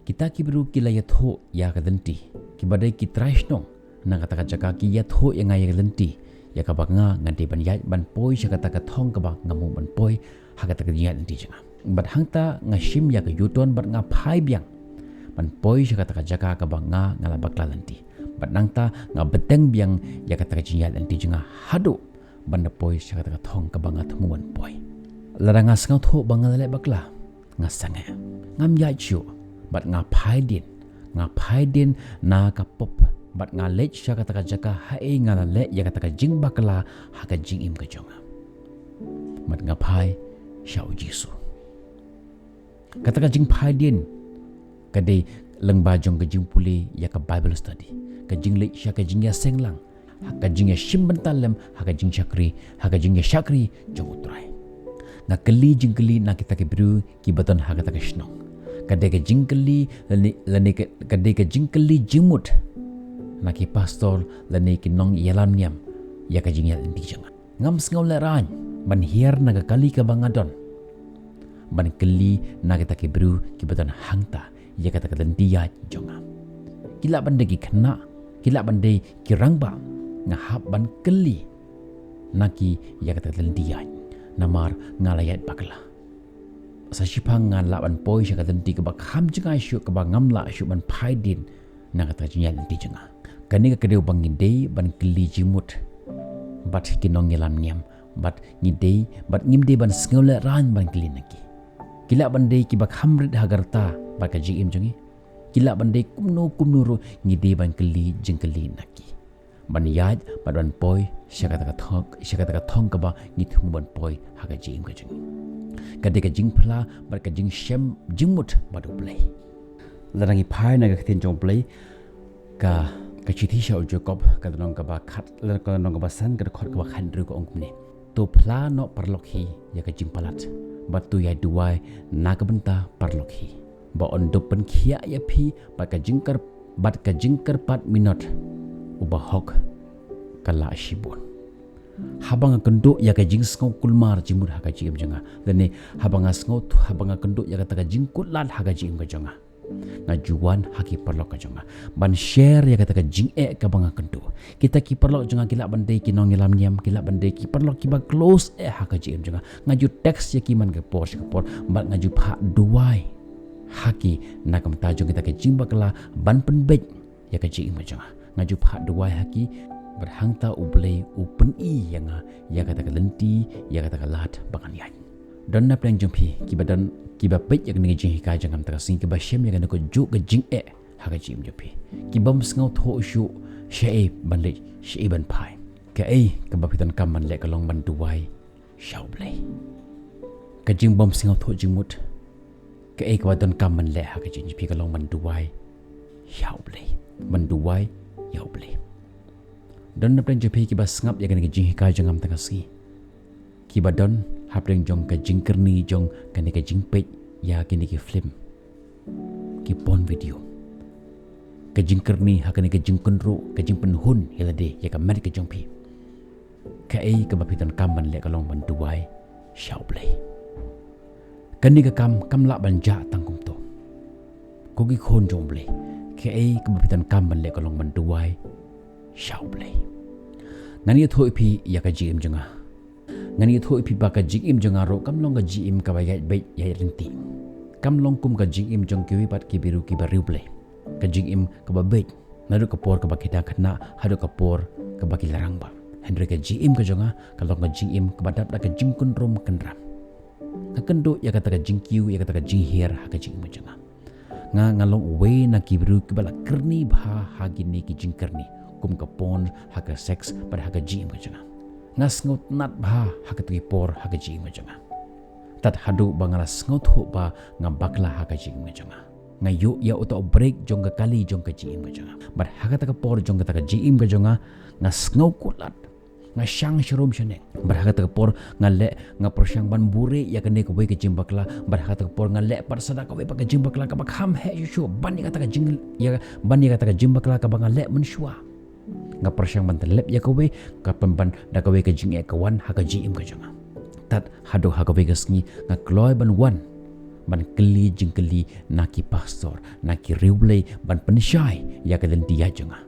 kita ki briew ki la ïathuh ïa ka lynti, kiba dei ki trai shnong na kata ka jaka ki ïathuh ïa nga ïa ka lynti ïa kaba nga ngan dei ban ïaid ban poi sha kata ka thong kaba nga mut ban poi ha kata ka jingïaid lynti jong nga. Bad hangta nga shim ïa ka U-turn bad nga phai biang ban poi sha kata ka jaka kaba nga nga la bakla lynti. Bad nangta nga bteng biang ïa kata ka jingïaid lynti jong nga haduh ban da poi sha kata ka thong kaba nga thmu ban poi. Lada nga sngewthuh ba nga la leh bakla, nga sangeh. Ngam ïaid shuh, bad nga phai dien, nga phai dien na ka pop, bad nga leit sha kata ka jaka haei nga la leh ïa kata ka jingbakla ha ka jingim ka jong nga. Bad nga phai sha U Jisu. Kata ka jingphai dien ka dei lyngba jong ka jingpule ïa ka Bible study, ka jingleit sha ka jingïaseng lang, ha ka jingïashim bynta lem ha ka jingshakri, ha ka jingïashakri jong U Trai. Nga kylli jingkylli na kita ki briew kiba don ha kata ka shnong. Ka dei ka jingkylli lane, lane ka, ka dei ka jingkylli jingmut na ki pastor lane ki nongïalam niam ïa ka jingïaid lynti jong nga. Ngam sngewlehraiñ ban hiar na ka kali kaba nga don ban kylli na kita ki briew kiba don hangta ïa kata ka lynti ïaid jong nga. Ki lah ban dei ki khynnah, ki lah ban dei ki rangbah, nga hap ban kylli na ki ïa kata ka lynti ïaid, namar nga la ïaid bakla. Sa shiphang nga lah ban poi sha ka lynti kaba kham jngai shuh, kaba ngam lah shuh ban phai dien na kata ka jingïaid lynti jong nga. Kane ka dei ba ngi dei ban kylli jingmut bad ki nongïalam niam, bad ngi dei, bad ngim dei ban sngewlehraiñ ban kylli na ki. Ki lah ban dei kiba kham rit ha ka rta bad ka jingim jong ngi. Ki lah ban dei kumno kumno ruh, ngi dei ban kylli jingkylli na ki ban ïaid bad ban poi sha kata ka thong, sha kata ka thong kaba ngi thmu ban poi ha ka jingim ka jong ngi. Ka dei ka jingphla bad ka jingshem jingmut bad U Blei. Lada ngi phai na ka ktien jong U Blei, ka, ka shithi sha u Jakob, ka lynnong kaba khat, ka lynnong kaba san, ka dkhot kaba khathynriew, ka ong kumne: To phla noh paralok hi ïa ka jingpalat, bad to ïai duwai na ka bynta paralok hi, ba un dup pynkhiah ïa phi bad ka jingkyrpad, bad ka jingkyrpad minot u bahok ka lah shibun. Haba nga kynduh ïa ka jingsngewkulmar jingmut ha ka jingim jong nga, lane haba nga sngew, haba nga kynduh ïa kata ka jingkutlad ha ka jingim ka jong nga, nga ju wan ha ki paralok ka jong nga ban share ïa kata ka jingeh kaba nga kynduh. Kita ki paralok jong nga ki lah ban dei ki nongïalam niam, ki lah ban dei ki paralok kiba close eh ha ka jingim jong nga. Nga ju text ïa ki man ka por sha ka por, bad nga ju phah duwai ha ki na ka bynta jong kita ki jingbakla ban pynbeit ïa ka jingim ka jong nga. Nga ju phah duwai ha ki, bad hangta U Blei u pyni ïa nga ïa kata ka lynti, ïa kata ka lad ba ngan ïaid. Don na pdeng jong phi kiba don, kiba peit ïa kane ka jinghikai jong nga mynta ka sngi, kiba shem ïa kane kajuh ka jingeh ha ka jingim jong phi, kibym sngewthuh shuh shaei ban leit, shaei ban phai. Kaei kaba phi donkam ban leh ka long ban duwai sha U Blei. Ka jingbym sngewthuh jingmut, kaei kaba donkam ban leh ha ka jingim jong phi ka long ban duwai sha U Blei, ban duwai ïa U Blei. Don na pdeng jong phi kiba sngap ïa kane ka jinghikai jong nga mynta ka sngi, kiba don hapdeng jong ka jingkyrni jong kane ka jingpeit ïa kine ki film, ki porn video, ka jingkyrni ha kane ka jingkynruh, ka jingpynhun ïa lade, ïa ka met ka jong phi. Kaei kaba phi donkam ban leh ka long ban duwai sha U Blei. Kane ka kam kam lah ban jah tang kumto. Ko ki khun jong U Blei, kaei kaba phi donkam ban leh ka long ban duwai sha U Blei. Ngan ïathuh ïa phi ïa ka jingim jong nga. Ngan ïathuh ïa phi ba ka jingim jong nga ruh kam long ka jingim kaba ïaid beit ïaid ryntih. Kam long kum ka jingim jong kiwei pat ki briew kiba riewblei. Ka jingim kaba beit, naduh ka por kaba ki dang khynnah haduh ka por kaba ki la rangbah. Hynrei ka jingim ka jong nga ka long ka jingim kaba dap da ka jingkynrum kynram. Nga kynduh ïa kata ka jingkiew, ïa kata ka jinghiar ha ka jingim ka jong nga. Nga, nga long uwei na ki briew kiba la kyrni bha ha kine ki jingkyrni kum ka porn, ha ka sex, bad ha ka jingim ka jong nga. Nga sngewtynnat bha ha kito ki por ha ka jingim ka jong nga. Tad haduh ba nga la sngewthuh ba nga bakla ha ka jingim ka jong nga, nga ïoh ïa uta u break jong ka kali jong ka jingim ka jong nga. Bad ha kata ka por jong kata ka jingim ka jong nga, nga sngew kutlad, nga shang sharum shaneng. Bad ha kata ka por nga leh, nga pyrshang ban buri ïa kane kawei ka jingbakla. Bad ha kata ka por nga leh pat sa da kawei pat ka jingbakla kaba kham heh shuh shuh ban ïa kata ka jing, ïa, ban ïa kata ka jingbakla kaba nga leh mynshuwa. Nga pyrshang ban tyllep ïa kawei, ka pynban da kawei ka jingeh ka wan ha ka jingim ka jong nga. Tad haduh ha kawei ka sngi nga kloi ban wan ban kylli jingkylli na ki pastor, na ki riewblei, ban pynshai ïa ka lynti ïaid jong nga.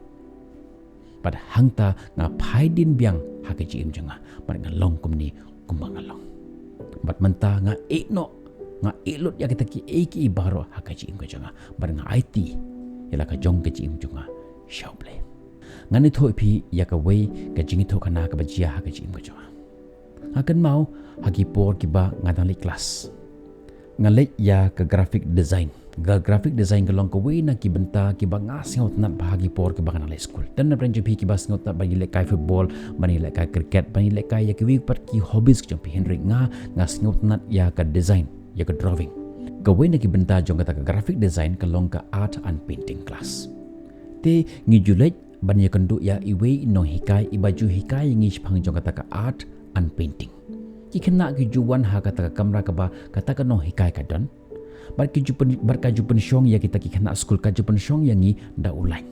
Bad hangta nga phai dien biang ha ka jingim jong nga bad nga long kumne kumba nga long. Bad mynta nga ïeh noh, nga ïeh lut ïa kita kiei kiei baroh ha ka jingim ka jong nga bad nga aiti ïa la ka jong ka jingim jong nga sha U Blei. Ngan ïathuh ïa phi ïa kawei ka jingïathuhkhana kaba jia ha ka jingim ka jong nga. Nga kynmaw ha ki por kiba nga dang leit klas, nga leit ïa ka graphic design. Ka graphic design ka long kawei na ki bynta kiba nga sngewtynnat bha ha ki por kiba nga dang leit skul. Don na pdeng jong phi kiba sngewtynnat ban ïalehkai football, ban ïalehkai cricket, ban ïalehkai ïa kiwei pat ki hobbies jong phi, hynrei nga, nga sngewtynnat ïa ka design, ïa ka drawing. Kawei na ki bynta jong kata ka graphic design ka long ka art and painting class. Te ngi ju leit ban ïakynduh ïa iwei i nonghikai iba ju hikai ïa ngi shaphang jong kata ka art and painting. Ki khynnah ki ju wan ha kata ka kamra kaba kata ka nonghikai ka don. Bad ki ju pyn-, bad ka ju pynshong ïa kita ki khynnah skul, ka ju pynshong ïa ngi da u lain.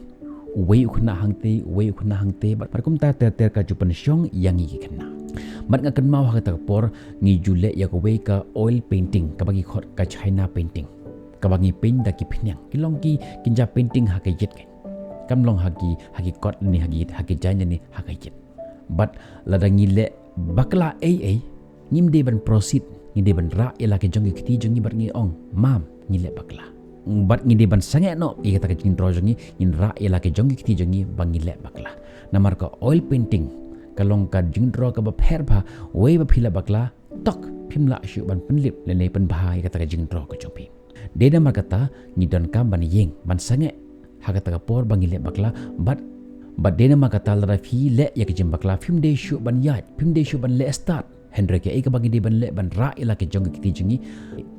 Uwei u khynnah hangtei, uwei u khynnah hangtei, bad, bad kumta ter ter ka ju pynshong ïa ngi ki khynnah. Bad nga kynmaw ha kata ka por ngi ju leh ïa kawei ka oil painting, kaba ngi khot ka China painting. Kaba ngi paint da ki phniang. Ki long ki, ki ja painting ha ka ïit kein. Kam long ha ki, ha ki kot ne ha ki, ha ki jaiñ ne ha ka ïit. Bad lada ngi leh bakla ei ei, ngim dei ban proceed, ngi dei ban rah ïa la ki jong ki kti jong ngi bad ngi ong, mam, ngi leh bakla. Bad ngi dei ban sangeh noh ïa kata ka jingdraw jong ngi, ngin rah ïa la ki jong ki kti jong ngi ba ngi leh bakla. Namar ka oil painting ka long ka jingdraw kaba pher bha, wei ba phi leh bakla, tok phim lah shuh ban pynlip lane pynbha ïa kata ka jingdraw ka jong phi. Dei namar kata ngi donkam ban ïeng, ban sangeh ha kata ka por ba ngi leh bakla, bad, bad dei namar kata lada phi leh ïa ka jingbakla phim dei shuh ban ïaid, phim dei shuh ban leh start. Hynrei kaei kaba ngi dei ban leh, ban rah ïa la ki jong ki kti jong ngi,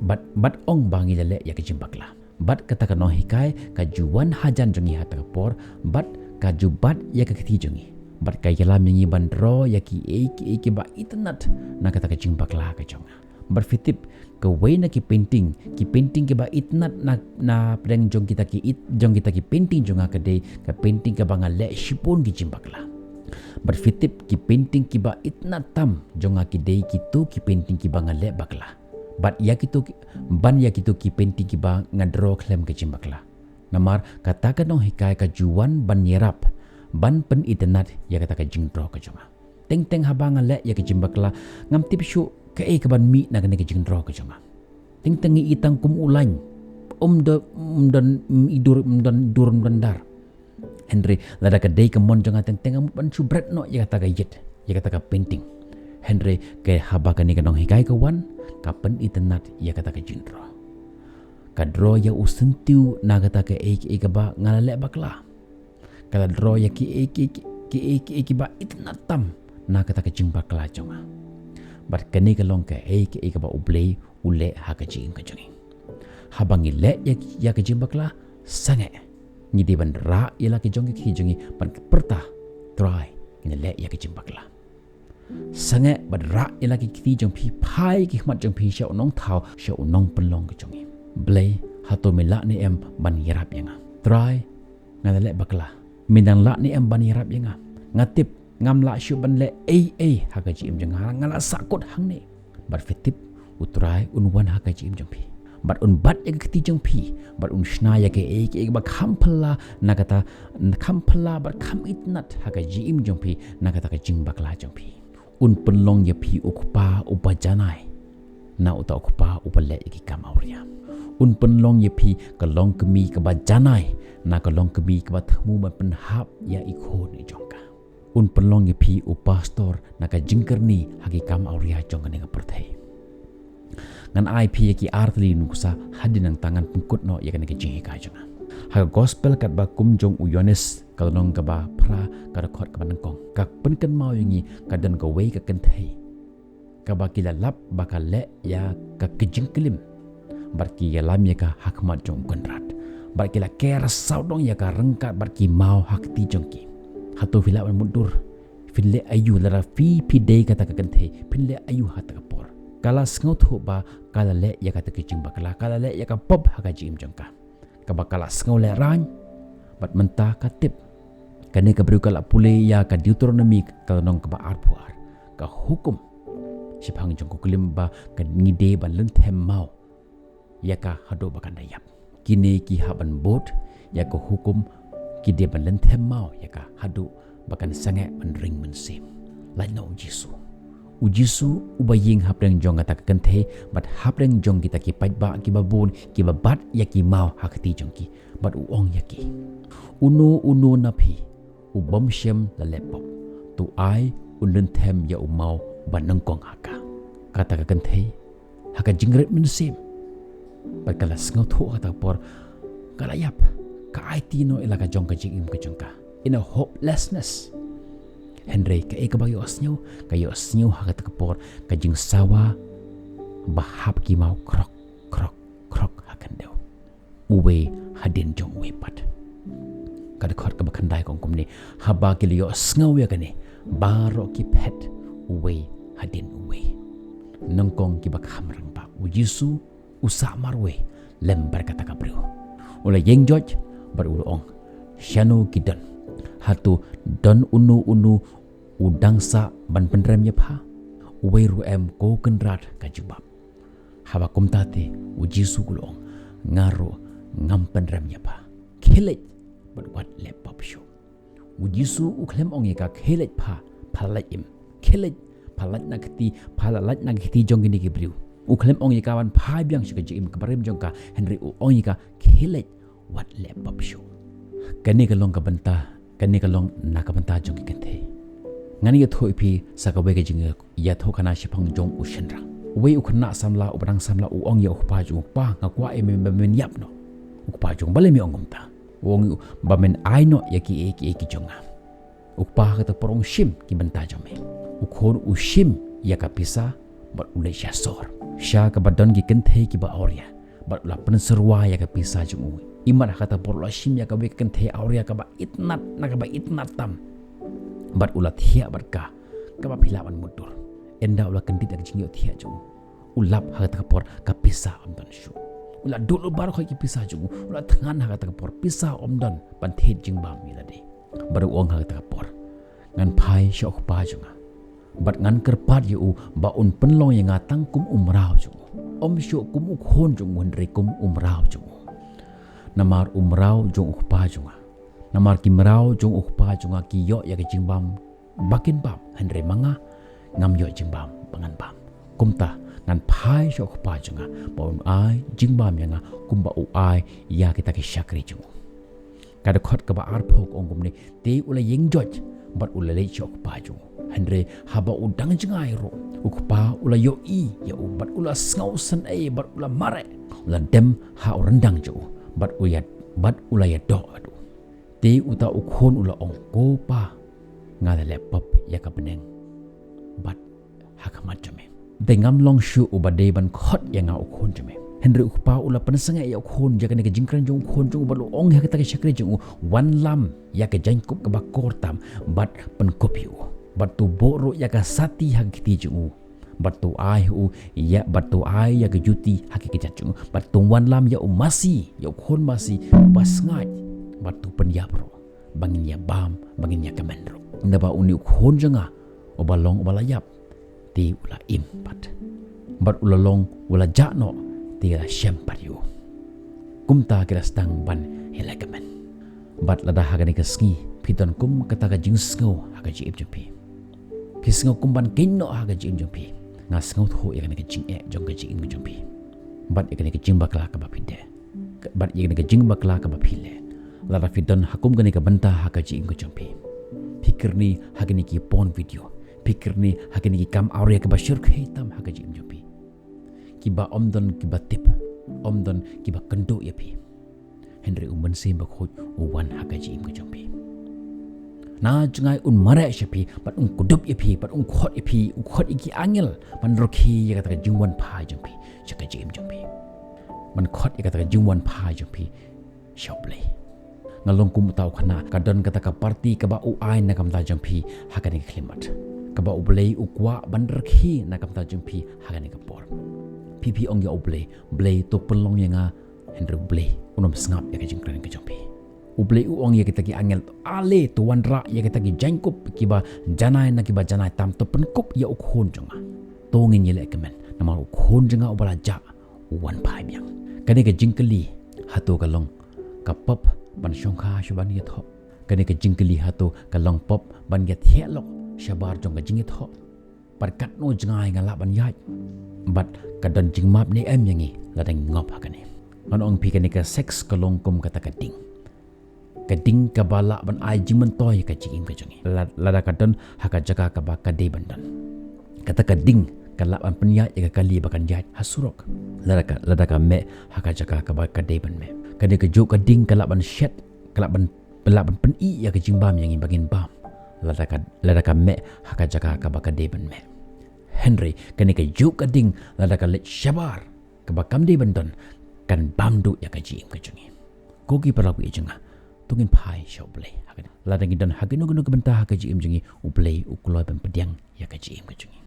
bad, bad ong ba ngi la leh ïa ka jingbakla. Bad kata ka nonghikai ka ju wan hajan jong ngi ha kata ka por, bad ka ju bat ïa ka kti jong ngi. Bad ka ïalam ïa ngi ban draw ïa kiei kiei kiba itynnat na kata ka jingbakla ka jong nga. Bad phi tip, kawei na ki painting, ki painting kiba itynnat na, na pdeng jong kita ki it, jong kita ki painting jong nga ka dei ka painting kaba nga leh shibun ki jingbakla. Bad phi tip, ki painting kiba itynnat tam jong nga ki dei kito ki painting kiba nga leh bakla. Bad ïa kito ki, ban ïa kito ki painting kiba nga draw khlem ka jingbakla. Namar kata ka nonghikai ka ju wan ban ïarap, ban pynitynnat ïa kata ka jingdraw ka jong nga. Teng teng haba nga leh ïa ka jingbakla, ngam tip shuh kaei kaban mih na kane ka jingdraw ka jong nga. Teng teng ngi i tang kum u lain, um don, um don, um i dur, um don dur, um don dar. Hynrei lada ka dei ka mon jong nga teng teng nga mut ban shu bret noh ïa kata ka ïit, ïa kata ka painting. Hynrei ka haba kane ka nonghikai ka wan, ka pynitynnat ïa kata ka jingdraw. Ka draw ïa u syntiew na kata kaei kaei kaba nga la leh bakla. Ka la draw ïa kiei kiei, kiei kiei kiba itynnat tam na kata ka jingbakla jong nga. Bad kane ka long kaei kaei kaba U Blei u leh ha ka jingim ka jong ngi. Haba ngi leh ïa, ïa ka jingbakla, sangeh ngi dei ban rah ïa la ki jong ki kti jong ngi, ban pyrta, Trai, ngi leh ïa ka jingbakla. Sangeh bad rah ïa la ki kti jong phi, phai ki khmat jong phi sha u Nongthaw, sha u Nongpynlong ka jong ngi. Blei, hato me lah ne em ban ïarap ïa nga? Trai, nga la leh bakla. Me dang lah ne em ban ïarap ïa nga? Nga tip ngam lah shuh ban leh ei ei ha ka jingim jong nga, nga la sahkut hangne. Bad phi tip, U Trai un wan ha ka jingim jong phi. Bad un bat ïa ka kti jong phi. Bad un shna ïa kaei kaei ba kham phylla na kata, kham phylla bad kham itynnat ha ka jingim jong phi na kata ka jingbakla jong phi. Un pynlong ïa phi u kpa uba janai na uta u kpa uba leh ïa ki kam awria. Un pynlong ïa phi ka longkmie kaba janai na ka longkmie kaba thmu ban pynhap ïa i khun i jong ka. Un pynlong ïa phi u pastor na ka jingkyrni ha ki kam awria jong kane ka pyrthei. Ngan ai phi ïa ki ar tylli nuksa hadien nangta ngan pynkut noh ïa kane ka jinghikai jong nga. Ha ka gospel katba kum jong u Ïoannis, ka lynnong kaba phra, ka dkhot kaba nyngkong, ka pynkynmaw ïa ngi ka don kawei ka kynthei kaba ki la lap ba ka leh ïa ka, ka jingklim. Bad ki ïalam ïa ka ha khmat jong u kynrad. Bad ki la ker sawdong ïa ka ryngkat bad ki maw ha kti jong ki. Hato phi lah ban mutdur? Phin leh aïu lada phi, phi dei kata ka kynthei? Phin leh aïu ha kata ka por? Ka la sngewthuh ba ka la leh ïa kata ka jingbakla, ka la leh ïa ka pop ha ka jingim jong ka. Kaba ka la sngew lehraiñ, bad mynta ka tip. Kane ka briew ka la pule ïa ka Deuteronomi ka lynnong kaba arphew ar. Ka hukum. shaphang jong ka kurim ba ka ngi dei ban lynthem maw ïa ka haduh ba kan da ïap. Kine ki hap ban bud ïa ka hukum, ki dei ban lynthem maw ïa ka haduh ba kan sangeh ban ring mynsiem. Lait noh U Jisu. U Jisu uba ïeng hapdeng jong kata ka kynthei bad hapdeng jong kita ki paidbah kiba bun kiba bat ïa ki maw ha kti jong ki, bad u ong ïa ki, uno uno na phi u bym shym la leh pop, to ai un lynthem ïa u maw ba nyngkong ha ka. Kata ka kynthei ha ka jingrit mynsiem bad ka la sngewthuh ha kata ka por ka la ïap, ka aiti noh ïa la ka jong ka jingim ka jong ka in a hopelessness. Hynrei kaei kaba ïohsngew, ka ïohsngew ha kata ka por ka jingsawa ba hap ki maw khrok khrok khrok ha khyndew, uwei hadien jong uwei pat. Ka dkhot kaba khyndai ka ong kumne, haba ki la ïohsngew ïa kane, baroh ki phet uwei hadien uwei. Nyngkong kiba kham rangbah, U Jisu u sah marwei lem bad kata ka briew. U la ïeng joit bad u la ong, shano ki don? Hato don uno uno u dang sah ban pynrem ïa pha? Uwei ruh em, ko Kynrad, ka jubab. Haba kumta te U Jisu u la ong, nga ruh ngam pynrem ïa pha. Khie leit bad wat leh pop shuh. U Jisu u khlem ong ïa ka, khie leit pha, pha la lait im. Khie leit, pha la lait na kti, pha la lait na kti jong kine ki briew. U khlem ong ïa ka ban phai biang sha ka jingim kaba rim jong ka, hynrei u ong ïa ka, khie leit, wat leh pop shuh. Kane ka long ka bynta, kane ka long na ka bynta jong ki kynthei. Ngan ïathuh ïa phi sa kawei ka jingïathuhkhana shaphang jong u shynrang. Uwei u khynnah samla uba dang samla u ong ïa u kpa jong u, kpa, nga kwah ïa me ba men ïap noh. U kpa jong u, balei me ong kumta? U ong, ba men ai noh ïa kiei kiei ki jong nga. U kpa ha kata ka por u ong, shim ki bynta jong me. U khun u shim ïa ka pisa bad u leit sha sor, sha kaba don ki kynthei kiba awria, bad u la pynsyrwa ïa ka pisa jong u. Imat ha kata ka por u la shim ïa kawei ka kynthei awria kaba itynnad na kaba itynnad tam, bad u la thiah bad ka kaba phi lah ban mutdur. Ynda u la kyndit ïa ka jingïohthiah jong u, u lap ha kata ka por ka pisa ym don shuh. U la duh lut baroh khoit ki pisa jong u, u la thngan ha kata ka por, pisa ym don ban thied jingbam ïa lade. Bad u ong ha kata ka por, ngan phai sha u kpa jong nga bad ngan kyrpad ïa u ba un pynlong ïa nga tang kum u mraw jong u. Ym shuh kum u khun jong u, hynrei kum u mraw jong u. Namar u mraw jong u kpa jong nga, namar ki mraw jong u kpa jong nga ki ïoh ïa ka jingbam ba kin bam, hynrei ma nga ngam ïoh jingbam ba ngan bam. Kumta ngan phai sha u kpa jong nga ba un ai jingbam ïa nga kumba u ai ïa kita ki shakri jong u. Ka dkhot kaba arphew ka ong kumne, te u la ïeng joit bad u la leit sha u kpa jong u. Hynrei haba u dang jngai ruh, u kpa u la ïohi ïa u bad u la sngewsynei bad u la mareh. U la dem ha u ryndang jong u bad u ïa, bad u la ïadoh bad u. Te uta u khun u la ong, ko pa, nga la leh pop ïa ka bneng bad ha khmat jong me. Te ngam long shuh uba dei ban khot ïa nga u khun jong me. Hynrei u kpa u la pynsangeh ïa u khun ïa kane ka jingkren jong u khun jong u bad u ong ha kita ki shakri jong u, wanlam ïa ka jaiñkup kaba kor tam bad pynkup ïa u. Bad to buh ruh ïa ka sati ha ka kti jong u. Bad to ai ha u ïa, bad to ai ïa ka juti ha ki kjat jong u. Bad to wanlam ïa u masi, ïa u khun masi ba sngaid. Bad to pynïap ruh ba ngin ïa bam, ba ngin ïa kmen ruh. Naba une u khun jong nga uba long uba la ïap, te u la im pat. Bad u la long u la jah noh, te la shem pat ïa u. Kumta ki la sdang ban ïaleh kmen. Bad lada ha kane ka sngi phi don kum kata ka jingsngew ha ka jingim jong phi, phi sngew kum ban kynnoh ha ka jingim jong phi, nga sngewthuh ïa kane ka jingeh jong ka jingim jong phi bad ïa kane ka jingbakla kaba phi dei, bad ïa kane ka jingbakla kaba phi leh. Lada phi don ha kum kane ka bynta ha ka jingim ka jong phi, phi kyrni ha kine ki porn video, phi kyrni ha kine ki kam awria kaba shyrkhei tam ha ka jingim jong phi, kiba ym don kiba tip, ym don kiba kynduh ïa phi. Hynrei u Mynsiem Bakhuid u wan ha ka jingim ka jong phi. Na jngai un mareh sha phi bad un kdup ïa phi bad un khot ïa phi, un khot ïa ki angel ban rkhie ïa kata ka jingwan phai jong phi sha ka jingim jong phi, ban khot ïa kata ka jingwan phai jong phi sha U Blei. Nga long kum uta u khynnah, ka don kata ka parti kaba u ai na ka bynta jong phi ha kane ka khyllipmat, kaba U Blei u kwah ban rkhie na ka bynta jong phi ha kane ka por. Phi, phi ong ïa U Blei, Blei to pynlong ïa nga, hynrei U Blei un ym sngap ïa ka jingkren ka jong phi. U Blei u ong ïa kita ki angel, ale to wanrah ïa kita ki jaiñkup kiba janai na kiba janai tam, to pynkup ïa u khun jong nga. To ngin ïaleh kmen, namar u Khun jong nga uba la jah u wan phai biang. Kane ka jingkylli, hato ka long ka pop ban shongkha sha ban ïathoh? Kane ka jingkylli, hato ka long pop ban ïathiah lok shabar jong ka jingïathoh? Bad katno jngai nga lah ban ïaid? Bad ka don jingmap ne em ïa ngi lada ngi ngop ha kane? Ngan ong phi, kane ka sex ka long kum kata ka ding. Ka ding kaba lah ban ai jingmyntoi ïa ka jingim ka jong ngi. La-, lada ka don ha ka jaka kaba ka dei ban don. Kata ka ding ka lah ban pynïaid ïa ka kali ba kan ïaid ha surok, lada ka, lada ka meh ha ka jaka kaba ka dei ban meh. Kane kajuh ka ding ka lah ban shet, ka lah ban, lah ban pyni ïa ka jingbam ïa ngi ba ngin bam, lada ka, lada ka meh ha ka jaka kaba ka dei ban meh. Hynrei kane kajuh ka ding lada ka leit shabar kaba kam dei ban don, kan bam duh ïa ka jingim ka jong ngi. Ko ki para kynthei jong nga, to ngin phai sha U Blei ha kane. Lada ngi don ha kino kino ki bynta ha ka jingim jong ngi, U Blei u kloi ban pdiang ïa ka jingim ka jong ngi.